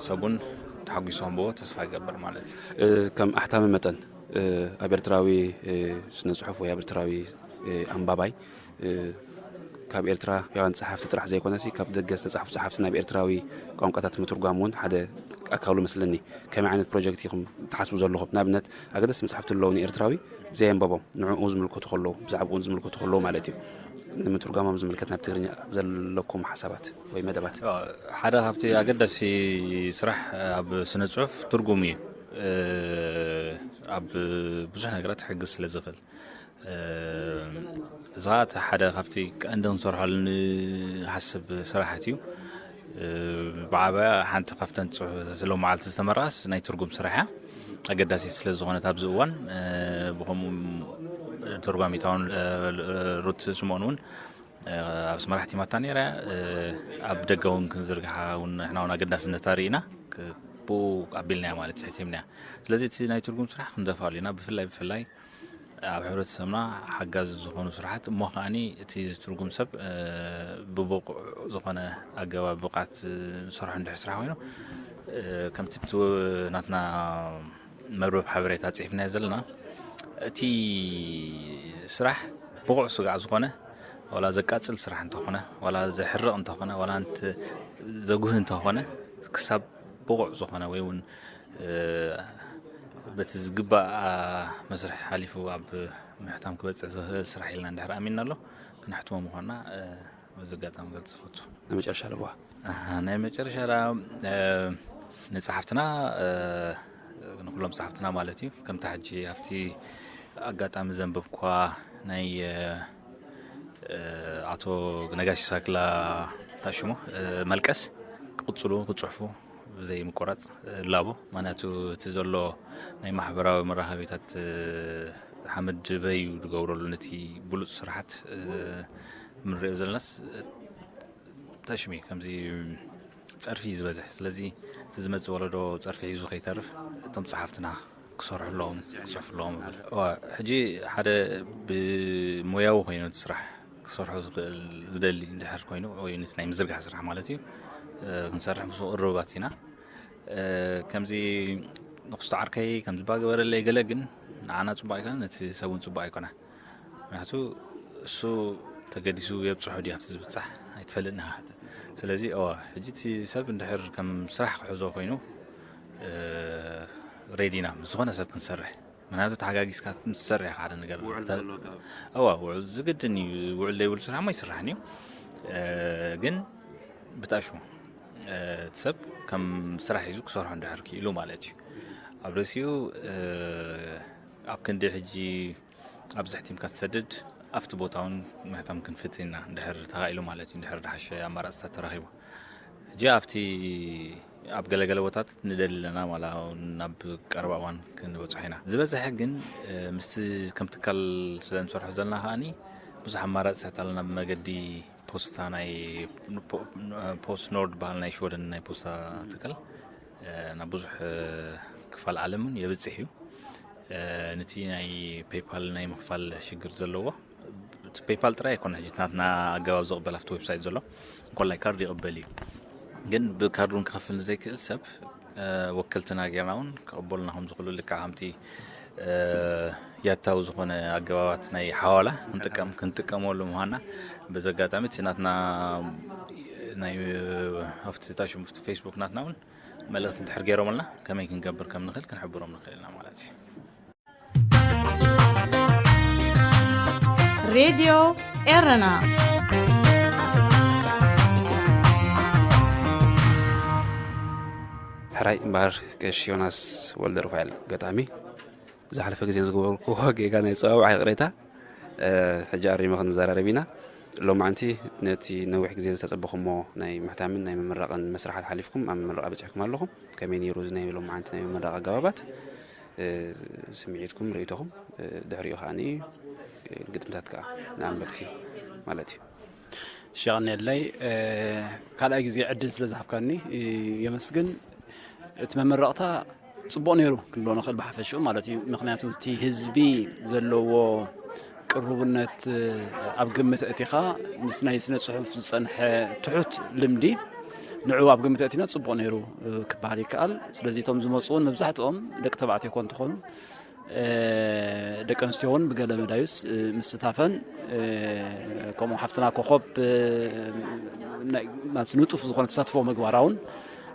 ሰቡን ተሓጒሶ ክንብዎ ተስፋ ይገብር ማለት እዩ። ከም ኣሕታሚ መጠን ኣብ ኤርትራዊ ስነ ፅሑፍ ወይ ኣብ ኤርትራዊ ኣንባባይ ካብ ኤርትራውያን ጸሓፍቲ ጥራሕ ዘይኮነሲ፣ ካብ ደገ ዝተጻሕፉ ጸሓፍቲ ናብ ኤርትራዊ ቋንቋታት ምትርጓም እውን ሓደ ኣካሉ መስለኒ። ከመይ ዓይነት ፕሮጀክት ኢኹም ትሓስቡ ዘለኹም? ንኣብነት፣ ኣገደስቲ መጻሕፍቲ ኣለዉ ንኤርትራዊ ዘየንበቦም፣ ንዕኡ ዝምልከቱ ከለዉ፣ ብዛዕባኡ ዝምልከቱ ከለዉ ማለት እዩ። ንምትርጓሞም ዝምልከት ናብ ትግርኛ ዘለኩም ሓሳባት ወይ መደባት? ሓደ ካብቲ ኣገዳሲ ስራሕ ኣብ ስነ ጽሑፍ ትርጉም እዩ። ኣብ ብዙሕ ነገራት ክሕግዝ ስለ ዝኽእል፣ እዚ ኸኣ እቲ ሓደ ካብቲ ቀንዲ ክንሰርሐሉ ንሓስብ ስራሓት እዩ። ብዓበያ ሓንቲ ካብተን ጽሑፍ ሎመዓልቲ ዝተመርዓስ ናይ ትርጉም ስራሕ እያ። ኣገዳሲት ስለ ዝኾነት ኣብዚ እዋን፣ ብኸምኡ ተርጓሚት እውን፣ ሩት ስምኦን እውን ኣብ ኣስመራ ሕቲማታ ነይራ። ኣብ ደገ እውን ክንዝርግሓ እውን ንሕና እውን ኣገዳስነታ ርኢና፣ ክ-፣ ብኡ ኣቢልናያ ማለት እዩ፣ ሕቲምናያ። ስለዚ እቲ ናይ ትርጉም ስራሕ ክንደፋሉ ኢና። ብፍላይ፣ ብፍላይ ኣብ ሕብረተሰብና ሓጋዚ ዝኾኑ ስራሓት፣ እሞ ከኣኒ እቲ ዝትርጉም ሰብ፣ እ፣ ብብቑዕ ዝኾነ ኣገባብ ብቕዓት ዝሰርሖ እንድሕር ስራሕ ኮይኑ፣ እ፣ ከምቲ ብቲ ናትና መርበብ ሓበሬታ ጽሒፍናዮ ዘለና፣ እቲ ስራሕ ብቑዕ ስጋዕ ዝኾነ፣ ዋላ ዘቃጽል ስራሕ እንተኾነ፣ ዋላ ዘሕርቕ እንተኾነ፣ ዋላ እንተ-፣ ዘጉህ እንተኾነ፣ ክሳብ ብቑዕ ዝኾነ ወይ እውን፣ እ፣ በቲ ዝግባእ መስርሕ ሓሊፉ ኣብ ምሕታም ክበጽሕ ዝኽእል ስራሕ ኢልና እንድሕር ኣሚንና ኣሎ፣ ክነሕትሞ ምዃንና፣ እ፣ በዚ ኣጋጣሚ ክገልጽ እፈቱ። ናይ መጨረሻ ለበዋ? ኣሃ፣ ናይ መጨረሻ ደኣ፣ እ፣ ንጸሓፍትና፣ እ፣ ንኩሎም ጸሓፍትና ማለት እዩ። ከምታ ሕጂ ኣብቲ ኣጋጣሚ ዘንበብኳ ናይ፣ እ፣ እ፣ ኣቶ ነጋሽ ሳክላ ታሽሞ፣ እ፣ መልቀስ ክቕጽሉ፣ ክጽሕፉ ብዘይ ምቁራጽ እላቦ። ምኽንያቱ እቲ ዘሎ ናይ ማሕበራዊ መራኸቢታት፣ እ፣ ሓመድ በዩ ዝገብረሉ ነቲ ብሉጽ ስራሓት፣ እ፣ ምንሪኦ ዘለናስ፣ እ፣ ተሽሚ ከምዚ ጸርፊ እዩ ዝበዝሕ። ስለዚ እቲ ዝመጽእ ወለዶ ጸርፊ ሒዙ ከይተርፍ እቶም ጸሓፍትና ክሰርሑ ኣለዎም፣ ክጽሕፉ ኣለዎም። እዋ፣ ሕጂ ሓደ ብሞያዊ ኮይኑ እቲ ስራሕ ክሰርሖ ዝኽእል፣ ዝደሊ እንድሕር ኮይኑ፣ ወይ ነቲ ናይ ምዝርጋሕ ስራሕ ማለት እዩ፣ እ፣ ክንሰርሕ ምስኡ ቅሩባት ኢና። እ፣ ከምዚ ንክስቶ ዓርከይ ከምዚ ባገበረለይ ገለ ግን ንዓና ጽቡቕ ኣይኮነን፣ ነቲ ሰብ እውን ጽቡቕ ኣይኮነ። ምክንያቱ እሱ ተገዲሱ የብጽሖ ድዩ ኣብቲ ዝብጻሕ ኣይትፈልጥን ኢኻ። ስለዚ፣ እዋ፣ ሕጂ እቲ ሰብ እንድሕር ከም ስራሕ ክሕዞ ኮይኑ፣ እ፣ ሬዲ ኢና ምስ ዝኾነ ሰብ ክንሰርሕ። ምክንያቱ ተሓጋጊዝካ ምስ ትሰርሕ ኢኻ ሓደ ነገር ውዕል ተ-፣ ዘለዎ ከባቢ። እዋ፣ ውዕል ዝግድን እዩ። ውዕል ዘይብሉ ስራሕ እሞ ኣይስራሕን እዩ። እ፣ ግን ብጣሹ፣ እ፣ እቲ ሰብ ከም ስራሕ ሒዙ ክሰርሖ እንድሕር ክኢሉ ማለት እዩ። ኣብ ርእሲኡ፣ እ፣ ኣብ ክንዲ ሕጂ ኣብዚ ሕቲምካ ትሰድድ፣ ኣብቲ ቦታ እውን ምሕታም ክንፍትን ኢና፣ እንድሕር ተኻኢሉ ማለት እዩ፣ እንድሕር ዝሓሸ ኣማራፅታት ተረኺቡ። ሕጂ ኣብቲ፣ ኣብ ገለገለ ቦታት ንደሊ ኣለና፣ ዋላ እውን ናብ ቀረባ እዋን ክንበፅሖ ኢና። ዝበዝሐ ግን፣ እ፣ ምስቲ ከም ትካል ስለ ንሰርሖ ዘለና ከኣኒ ብዙሕ ኣማራፅታት ኣለና። ብመገዲ ፖስታ ናይ ፖ-፣ ፖስት ኖርድ በሃል ናይ ሽወደን ናይ ፖስታ ትካል፣ እ፣ ናብ ብዙሕ፣ እ፣ ክፋል ዓለም እውን የብፅሕ እዩ። እ፣ ነቲ ናይ ፔይፓል ናይ ምኽፋል ሽግር ዘለዎ፣ እቲ ፔይፓል ጥራይ ኣይኮነ፣ ሕጂ ናትና ኣገባብ ዝቕበል ኣብቲ ዌብሳይት ዘሎ፣ እንኮላይ ካርድ ይቕበል እዩ። ግን ብካርድ እውን ክኸፍል ንዘይክእል ሰብ፣ እ፣ ወከልትና ጌርና እውን ክቕበሉና ከም ዝኽእሉ፣ ልክዕ ከምቲ፣ እ፣ ያታዊ ዝኾነ ኣገባባት ናይ ሓዋላ ክንጥቀም፣ ክንጥቀመሉ ምዃንና፣ በዚ ኣጋጣሚ እቲ ናትና ናይ፣ ኣብቲ ታሽም፣ ኣብቲ ፌስቡክ ናትና እውን መልእኽቲ እንድሕር ገይሮምልና፣ ከመይ ክንገብር ከም ንኽእል ክንሕብሮም ንኽእል ኢና ማለት እዩ። ሬድዮ ኤረና። ሕራይ እምበኣር፣ ቀሺ ዮናስ ወልደ ሩፋኤል፣ ገጣሚ፣ ዝሓለፈ ግዜ ዝገበርኩዎ ጌጋ ናይ ኣጸዋውዓ ይቕሬታ፣ እ፣ ሕጂ ኣሪመ ክንዘራረብ ኢና። ሎማዕንቲ ነቲ ነዊሕ ግዜ ዝተጸበኹሞ ናይ ምሕታምን ናይ ምምራቕን መስርሓት ሓሊፍኩም ኣብ ምምራቕ በጺሕኩም ኣለኹም። ከመይ ነይሩ እዚ ናይ ሎማዕንቲ ናይ ምምራቕ ኣገባባት? እ፣ ስምዒትኩም፣ ርእይቶኹም፣ እ፣ ድሕሪኡ ከኣ፣ እ፣ ግጥምታት ከኣ ንኣንበብቲ ማለት እዩ። እሺ፣ የቐንየለይ፣ እ፣ ካልኣይ ግዜ ዕድል ስለ ዝሃብካኒ፣ እ፣ የመስግን። እቲ መመረቕታ ጽቡቕ ነይሩ ክንብሎ ንኽእል ብሓፈሽኡ ማለት እዩ። ምኽንያቱ እቲ ህዝቢ ዘለዎ ቅርቡነት፣ እ፣ ኣብ ግምት ኣእቲኻ ምስ ናይ ስነ ጽሑፍ ዝጸንሐ ትሑት ልምዲ ንዕኡ ኣብ ግምት ኣእቲና ጽቡቕ ነይሩ፣ እ፣ ክበሃል ይከኣል። ስለዚ እቶም ዝመጹ እውን መብዛሕትኦም ደቂ ተባዕትዮ እኳ እንተኾኑ፣ ደቂ ኣንስትዮ እውን ብገለ መዳዩስ ምስታፈን፣ ከምኡ ሓፍትና ኮኾብ ንጡፍ ዝኾነ ተሳትፎ ምግባራ እውን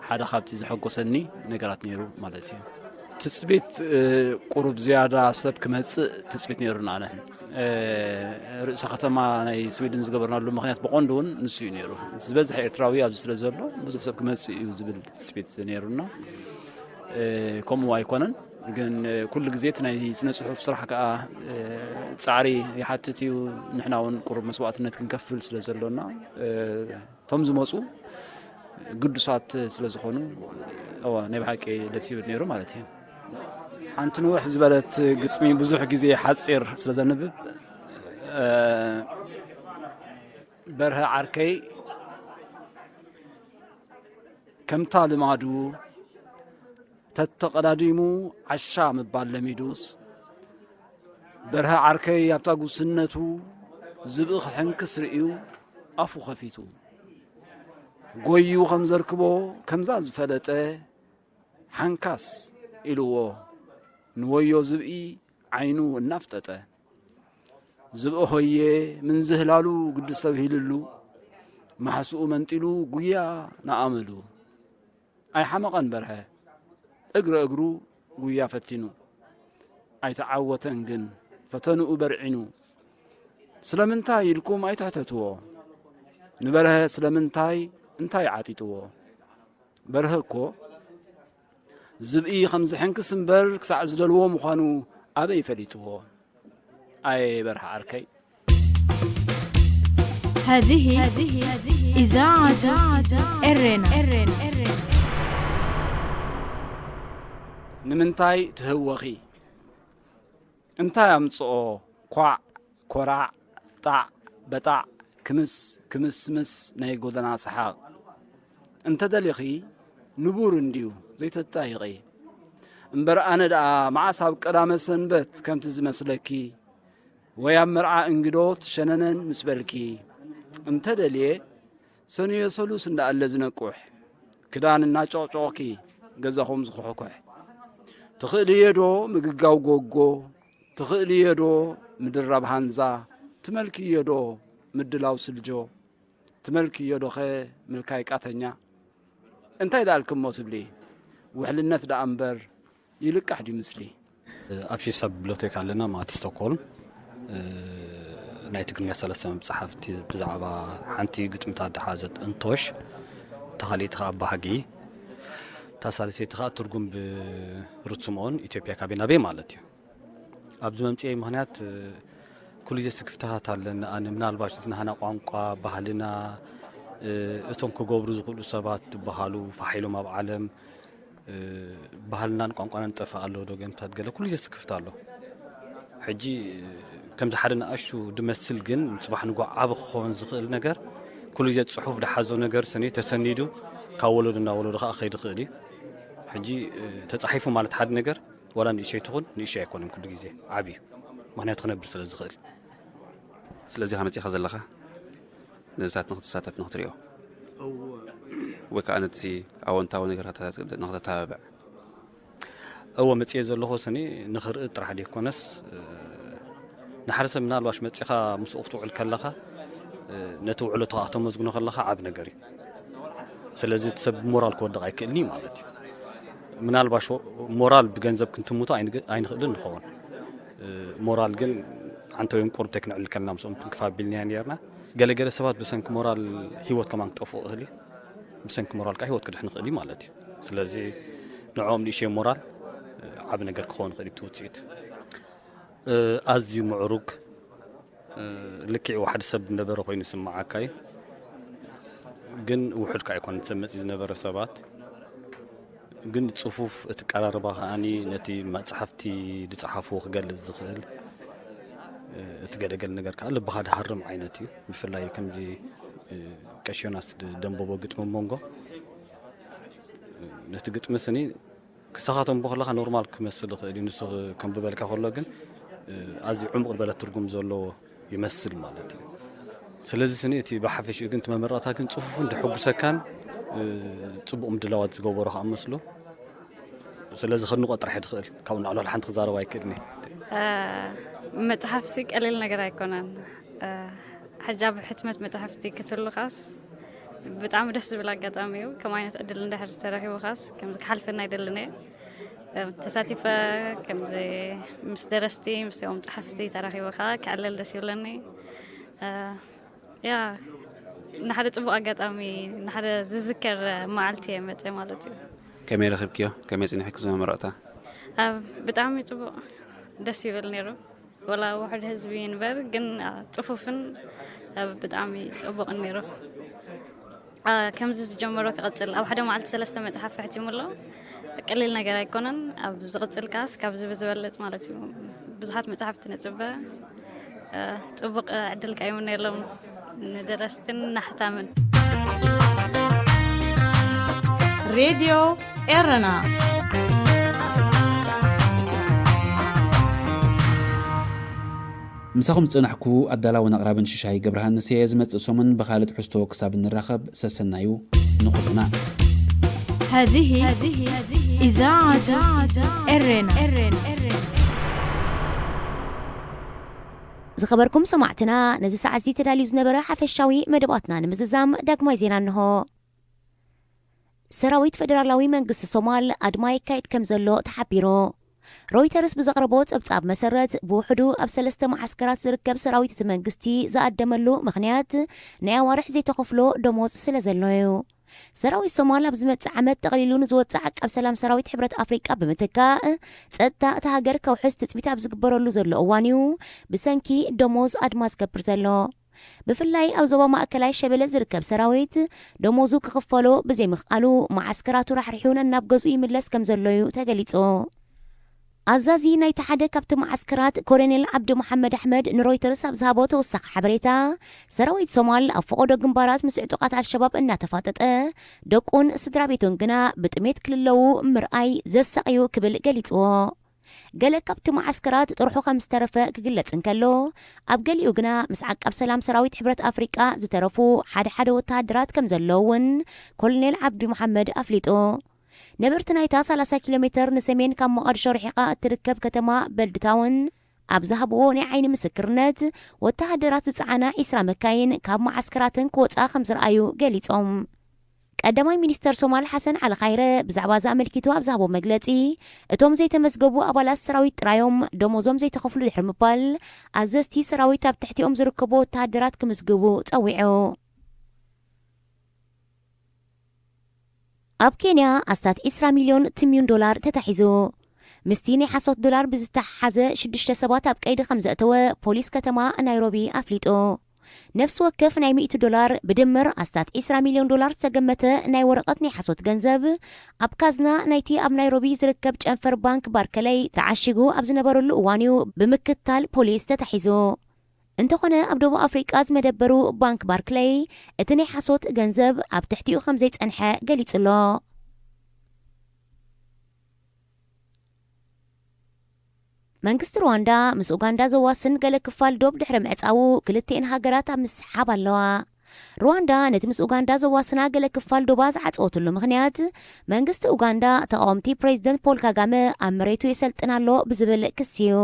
ሓደ ካብቲ ዘሐጎሰኒ ነገራት ነይሩ ማለት እዩ። ትፅቢት ቁሩብ ዝያዳ ሰብ ክመፅእ ትፅቢት ነይሩና። ኣነ ርእሰ ከተማ ናይ ስዊድን ዝገበርናሉ ምክንያት ብቐንዱ እውን ንሱ እዩ ነይሩ። ዝበዝሐ ኤርትራዊ ኣብዚ ስለ ዘሎ ብዙሕ ሰብ ክመፅእ እዩ ዝብል ትፅቢት ነይሩና። ከምኡ ኣይኮነን። ግን ኩሉ ግዜ እቲ ናይ ስነ ፅሑፍ ስራሕ ከዓ ፃዕሪ ይሓትት እዩ። ንሕና እውን ቁሩብ መስዋእትነት ክንከፍል ስለ ዘሎና እቶም ዝመፁ ግዱሳት ስለ ዝኾኑ፣ እወ፣ ናይ ብሓቂ ደስ ይብል ነይሩ ማለት እዩ። ሓንቲ ንውሕ ዝበለት ግጥሚ ብዙሕ ግዜ ሓፂር ስለ ዘንብብ፣ በርሀ ዓርከይ ከምታ ልማዱ ተተቐዳዲሙ ዓሻ ምባል ለሚዱስ፣ በርሀ ዓርከይ ኣብታ ጉስነቱ ዝብኢ ክሕንክስ ርእዩ ኣፉ ኸፊቱ፣ ጎዩ ከም ዘርክቦ ከምዛ ዝፈለጠ ሓንካስ ኢልዎ ንወዮ ዝብኢ ዓይኑ እናፍጠጠ። ዝብኢ ሆየ ምንዝህላሉ ግዱስ ተብሂልሉ፣ ማሕስኡ መንጢሉ ጉያ ንኣመሉ። ኣይሓመቐን በርሀ፣ እግረ እግሩ ጉያ ፈቲኑ። ኣይተዓወተን ግን ፈተንኡ በርዒኑ። ስለምንታይ ኢልኩም ኣይትሕተትዎ። ንበርሀ ስለምንታይ እንታይ ዓጢጥዎ? በርሀ እኮ ዝብኢ ከም ዝሕንክስ እምበር ክሳዕ ዝደልዎ ምዃኑ ኣበይ ፈሊጥዎ? ኣየ በርሀ ዓርከይ። هذه إذاعة إرينا. ንምንታይ ትህወኺ? እንታይ ኣምጽኦ ኳዕ ኮራዕ ጣዕ በጣዕ ክምስ ክምስምስ ናይ ጎደና ሰሓቕ? እንተ ደሊኺ ንቡር እንድዩ ዘይተጣይቒ። እምበር ኣነ ደኣ መዓስ ኣብ ቀዳመ ሰንበት ከምቲ ዝመስለኪ ወይ ኣብ መርዓ እንግዶት ሸነነን ምስ በልኪ፣ እንተ ደልየ ሰኑየ ሰሉስ እንዳኣለ ዝነቁሕ፣ ክዳን እናጨቕጨቕኪ ገዛኹም ዝኹሕኩሕ። ትኽእልዮ ዶ ምግጋው ጎጎ፣ ትኽእልዮ ዶ ምድራብ ሃንዛ፣ ትመልክዮ ዶ ምድላው ስልጆ፣ ትመልክዮ ዶኸ ምልካይ ቃተኛ? እንታይ ደኣልክሞ ትብሊ? ውሕልነት ደኣ እምበር ይልቃሕ ድዩ ምስሊ? ኣብ ሺሳ ቢብሊዮቴክ ኣለና፣ ማእቲ ስቶክሆልም። ናይ ትግርኛ ሰለስተ መብጻሕፍቲ ብዛዕባ ሓንቲ ግጥምታት ዝሓዘት እንቶሽ፣ እታ ካልኣይቲ ኸኣ ባህጊ፣ እታ ሳልሰይቲ ኸኣ ትርጉም ብሩት ስምኦን ኢትዮጵያ ካበይ ናበይ ማለት እዩ። ኣብዚ መምጽኤ ምኽንያት ኩሉ ግዜ ስክፍታታት ኣለኒ። ኣነ ምናልባሽ እቲ ናህና ቋንቋ ባህልና እቶም ክገብሩ ዝኽእሉ ሰባት ዝበሃሉ ፋሕ ኢሎም ኣብ ዓለም ባህልናን ቋንቋናን ጠፍእ ኣሎ ዶ ገምታት ገለ ኩሉ ግዜ ስክፍታ ኣሎ። ሕጂ ከምዚ ሓደ ንኣሹ ድመስል ግን ጽባሕ ንግሆ ዓቢ ክኸውን ዝኽእል ነገር ኩሉ ግዜ ጽሑፍ ድሓዞ ነገር ሰኒ ተሰኒዱ ካብ ወለዶ ናብ ወለዶ ከኣ ክኸይድ ይኽእል እዩ። ሕጂ ተጻሒፉ ማለት ሓደ ነገር ዋላ ንእሽተይ ትኹን ንእሽተይ ኣይኮነን ኩሉ ግዜ ዓቢ እዩ። ምኽንያቱ ክነብር ስለ ዝኽእል። ስለዚ ኢኻ መጺኻ ዘለኻ ነዚ ንኽትሳተፍ ንኽትሪኦ ወይ ከዓ ነቲ ኣወንታዊ ነገር ንኽተተባብዕ? እወ መጽየ ዘለኹ ስኒ ንኽርኢ ጥራሕ ዘይኮነስ ንሓደ ሰብ ምናልባሽ መጺኻ ምስኡ ክትውዕል ከለኻ ነቲ ውዕለቱ ከዓ ክተመዝግኖ ከለኻ ዓብ ነገር እዩ። ስለዚ እቲ ሰብ ብሞራል ክወድቕ ኣይክእልን እዩ ማለት እዩ። ምናልባሽ ሞራል ብገንዘብ ክንትምቶ ኣይንኽእልን ንኸውን። ሞራል ግን ዓንተ ወይም ቁርብ ተክንዕል ከልና ምስኦም ክንክፋ ቢልናያ ነርና። ገለገለ ሰባት ብሰንኪ ሞራል ህይወት ከማን ክጠፍኡ ይኽእል እዩ። ብሰንኪ ሞራል ከዓ ህይወት ክድሕን ይኽእል እዩ ማለት እዩ። ስለዚ ንዕኦም ንእሽተይ ሞራል ዓብ ነገር ክኸውን ይኽእል እዩ እቲ ውፅኢት። ኣዝዩ ምዕሩግ ልክዕ ሓደ ሰብ ዝነበረ ኮይኑ ይስምዓካ እዩ። ግን ውሑድ ከዓ ኣይኮነን ሰብ መፂ ዝነበረ ሰባት ግን ፅፉፍ እቲ ቀራርባ ከዓኒ ነቲ መፅሓፍቲ ዝፀሓፍዎ ክገልፅ ዝኽእል እቲ ገለገለ ነገር ከዓ ልብኻ ድሃርም ዓይነት እዩ። ብፍላይ ከምዚ ቀሽ ዮናስ ደንበቦ ግጥሚ መንጎ ነቲ ግጥሚ ስኒ ክሳኻቶም ቦኸለኻ ኖርማል ክመስል ይኽእል እዩ። ንሱ ከም ብበልካ ከሎ ግን ኣዝዩ ዕሙቕ ዝበለ ትርጉም ዘለዎ ይመስል ማለት እዩ። ስለዚ ስኒ እቲ ብሓፈሽኡ ግን እቲ መመረቕታ ግን ጽፉፍን ድሕጉሰካን ጽቡቕ ምድላዋት ዝገበሮ ከዓ መስሎ። ስለዚ ከድንቖ ጥራሕ ድኽእል ካብኡ ንላዕሊ ሓንቲ ክዛረብ ኣይክእልን እየ። መጽሓፍሲ ቀሊል ነገር ኣይኮነን። ሕጃ ብሕትመት መጽሕፍቲ ክትህሉኻስ ብጣዕሚ ደስ ዝብል ኣጋጣሚ እዩ። ከም ዓይነት ዕድል እንድሕር ተረኺቡኻስ ከምዚ ክሓልፈና ኣይደልን እየ። ተሳቲፈ ከምዚ ምስ ደረስቲ ምስኦም ጸሓፍቲ ተራኺብኻ ክዕለል ደስ ይብለኒ። ያ ንሓደ ጽቡቕ ኣጋጣሚ፣ ንሓደ ዝዝከር መዓልቲ እየ መጸ ማለት እዩ። ከመይ ረኺብክዮ? ከመይ ጽኒሕኪ ዝመመረቕታ? ኣብ ብጣዕሚ ጽቡቕ ደስ ይብል ነይሩ። ወላ ውሑድ ህዝቢ ይንበር ግን ጽፉፍን ብጣዕሚ ጽቡቕን ነይሩ። ከምዚ ዝጀመሮ ክቕጽል ኣብ ሓደ መዓልቲ ሰለስተ መጽሓፍ ሕቲሙ ኣሎ። ቀሊል ነገር ኣይኮነን። ኣብ ዝቕጽል ከኣስ ካብዚ ብዝበልጽ ማለት እዩ። ብዙሓት መጽሓፍቲ ነጽበ። ጽቡቕ ዕድል ከኣ ይምነየሎም ንደረስትን ናሕታምን። ሬድዮ ኤረና ምሳኹም ዝጸናሕኩ ኣዳላውን ኣቕራብን ሽሻይ ገብረሃንስ እየ። ዝመጽእ ሰሙን ብኻልእ ትሕዝቶ ክሳብ እንራኸብ ሰሰናዩ ንኹልና። هذه إذاعة إرينا. ዝኸበርኩም ሰማዕትና፣ ነዚ ሰዓት እዚ ተዳልዩ ዝነበረ ሓፈሻዊ መደባትና ንምዝዛም ዳግማይ ዜና እንሆ። ሰራዊት ፈደራላዊ መንግስቲ ሶማል ኣድማ የካይድ ከም ዘሎ ተሓቢሩ። ሮይተርስ ብዘቕረቦ ጸብጻብ መሰረት፣ ብውሕዱ ኣብ ሰለስተ መዓስከራት ዝርከብ ሰራዊት እቲ መንግስቲ ዝኣደመሉ ምኽንያት ናይ ኣዋርሕ ዘይተኸፍሎ ደሞዝ ስለ ዘሎ እዩ። ሰራዊት ሶማል ኣብ ዝመጽእ ዓመት ጠቕሊሉ ንዝወጽእ ዓቃብ ሰላም ሰራዊት ሕብረት ኣፍሪቃ ብምትካእ፣ ጸጥታ እታ ሃገር ከውሕስ ትጽቢት ኣብ ዝግበረሉ ዘሎ እዋን እዩ ብሰንኪ ደሞዝ ኣድማ ዝገብር ዘሎ። ብፍላይ ኣብ ዞባ ማእከላይ ሸበሌ ዝርከብ ሰራዊት ደሞዙ ክኽፈሎ ብዘይምኽኣሉ፣ መዓስከራቱ ራሕሪሑ ነናብ ገዝኡ ይምለስ ከም ዘሎ እዩ ተገሊጹ። ኣዛዚ ናይቲ ሓደ ካብቲ መዓስከራት ኮሎኔል ዓብዲ መሓመድ ኣሕመድ ንሮይተርስ ኣብ ዝሃቦ ተወሳኺ ሓበሬታ፣ ሰራዊት ሶማል ኣብ ፈቐዶ ግንባራት ምስ ዕጡቓት ኣልሸባብ እናተፋጠጠ፣ ደቁን ስድራ ቤቱን ግና ብጥሜት ክልለዉ ምርኣይ ዘሳቒ እዩ ክብል ገሊጽዎ። ገለ ካብቲ መዓስከራት ጥርሑ ከም ዝተረፈ ክግለጽ እንከሎ፣ ኣብ ገሊኡ ግና ምስ ዓቃብ ሰላም ሰራዊት ሕብረት ኣፍሪቃ ዝተረፉ ሓደ ሓደ ወተሃደራት ከም ዘለዉ እውን ኮሎኔል ዓብዲ መሓመድ ኣፍሊጡ። ነበርቲ ናይታ ሰላሳ ኪሎ ሜተር ንሰሜን ካብ ሞቓድሾ ርሒቓ እትርከብ ከተማ በልድታውን ኣብ ዝሃብዎ ናይ ዓይኒ ምስክርነት፣ ወተሃደራት ዝጸዓና ዒስራ መካይን ካብ መዓስከራተን ክወጻ ከም ዝረኣዩ ገሊጾም። ቀዳማይ ሚኒስተር ሶማል ሓሰን ዓሊ ኻይረ ብዛዕባ እዚ ኣመልኪቱ ኣብ ዝሃቦ መግለጺ፣ እቶም ዘይተመዝገቡ ኣባላት ሰራዊት ጥራዮም ደሞዞም ዘይተኸፍሉ ድሕሪ ምባል፣ ኣዘዝቲ ሰራዊት ኣብ ትሕቲኦም ዝርከቡ ወተሃደራት ክምዝግቡ ጸዊዑ። ኣብ ኬንያ ኣስታት ዒስራ ሚልዮን ትምዩን ዶላር ተታሒዙ። ምስቲ ናይ ሓሶት ዶላር ብዝተሓሓዘ ሽዱሽተ ሰባት ኣብ ቀይዲ ከም ዘእተወ ፖሊስ ከተማ ናይሮቢ ኣፍሊጡ። ነፍሲ ወከፍ ናይ ሚእቲ ዶላር ብድምር ኣስታት ዒስራ ሚልዮን ዶላር ዝተገመተ ናይ ወረቐት ናይ ሓሶት ገንዘብ ኣብ ካዝና ናይቲ ኣብ ናይሮቢ ዝርከብ ጨንፈር ባንክ ባርከለይ ተዓሺጉ ኣብ ዝነበረሉ እዋን እዩ ብምክትታል ፖሊስ ተታሒዙ። እንተኾነ ኣብ ደቡብ ኣፍሪቃ ዝመደበሩ ባንክ ባርክለይ እቲ ናይ ሓሶት ገንዘብ ኣብ ትሕቲኡ ከም ዘይጸንሐ ገሊጹ ኣሎ። መንግስቲ ሩዋንዳ ምስ ኡጋንዳ ዘዋስን ገለ ክፋል ዶብ ድሕሪ ምዕጻዉ ክልቲኤን ሃገራት ኣብ ምስሓብ ኣለዋ። ሩዋንዳ ነቲ ምስ ኡጋንዳ ዘዋስና ገለ ክፋል ዶባ ዝዓጸወትሉ ምኽንያት መንግስቲ ኡጋንዳ ተቓወምቲ ፕሬዚደንት ፖል ካጋመ ኣብ መሬቱ የሰልጥን ኣሎ ብዝብል ክሲ እዩ።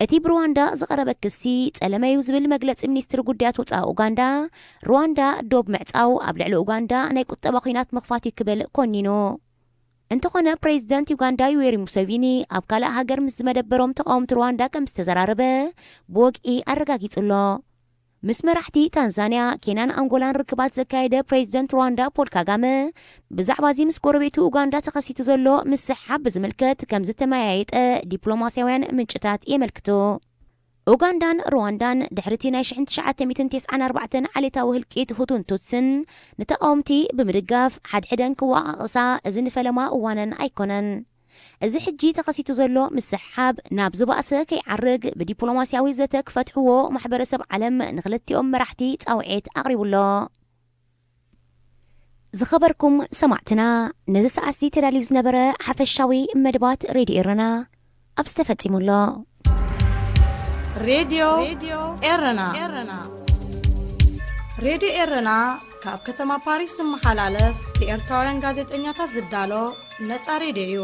እቲ ብሩዋንዳ ዝቐረበ ክሲ ጸለመ እዩ ዝብል መግለጺ ሚኒስትሪ ጉዳያት ወጻኢ ኡጋንዳ፣ ሩዋንዳ ዶብ ምዕጻው ኣብ ልዕሊ ኡጋንዳ ናይ ቁጠባ ኲናት ምኽፋት እዩ ክብል ኮኒኑ። እንተኾነ ፕሬዚደንት ዩጋንዳ ዩዌሪ ሙሴቪኒ ኣብ ካልእ ሃገር ምስ ዝመደበሮም ተቓወምቲ ሩዋንዳ ከም ዝተዘራረበ ብወግዒ ኣረጋጊጹ ኣሎ። ምስ መራሕቲ ታንዛንያ፣ ኬንያን ኣንጎላን ርክባት ዘካየደ ፕሬዚደንት ሩዋንዳ ፖል ካጋመ ብዛዕባ እዚ ምስ ጎረቤቱ ኡጋንዳ ተኸሲቱ ዘሎ ምስሕሓብ ብዝምልከት ከም ዝተመያየጠ ዲፕሎማስያውያን ምንጭታት የመልክቱ። ኡጋንዳን ሩዋንዳን ድሕሪ እቲ ናይ ሽሕን ትሽዓተ ሚእትን ተስዓን ኣርባዕተን ዓሌታዊ ህልቂት ሁቱን ቱትስን ንተቓወምቲ ብምድጋፍ ሓድሕደን ክወቓቐሳ እዚ ንፈለማ እዋነን ኣይኮነን። እዚ ሕጂ ተኸሲቱ ዘሎ ምስሕሓብ ናብ ዝበኣሰ ከይዓርግ ብዲፕሎማስያዊ ዘተ ክፈትሕዎ ማሕበረሰብ ዓለም ንክልቲኦም መራሕቲ ጻውዒት ኣቕሪቡ ኣሎ። ዝኸበርኩም ሰማዕትና፣ ነዚ ሰዓት እዚ ተዳልዩ ዝነበረ ሓፈሻዊ መደባት ሬድዮ ኤረና ኣብዚ ተፈጺሙ ኣሎ። ሬድዮ ኤረና ሬድዮ ኤረና ካብ ከተማ ፓሪስ ዝመሓላለፍ ብኤርትራውያን ጋዜጠኛታት ዝዳሎ ነጻ ሬድዮ እዩ።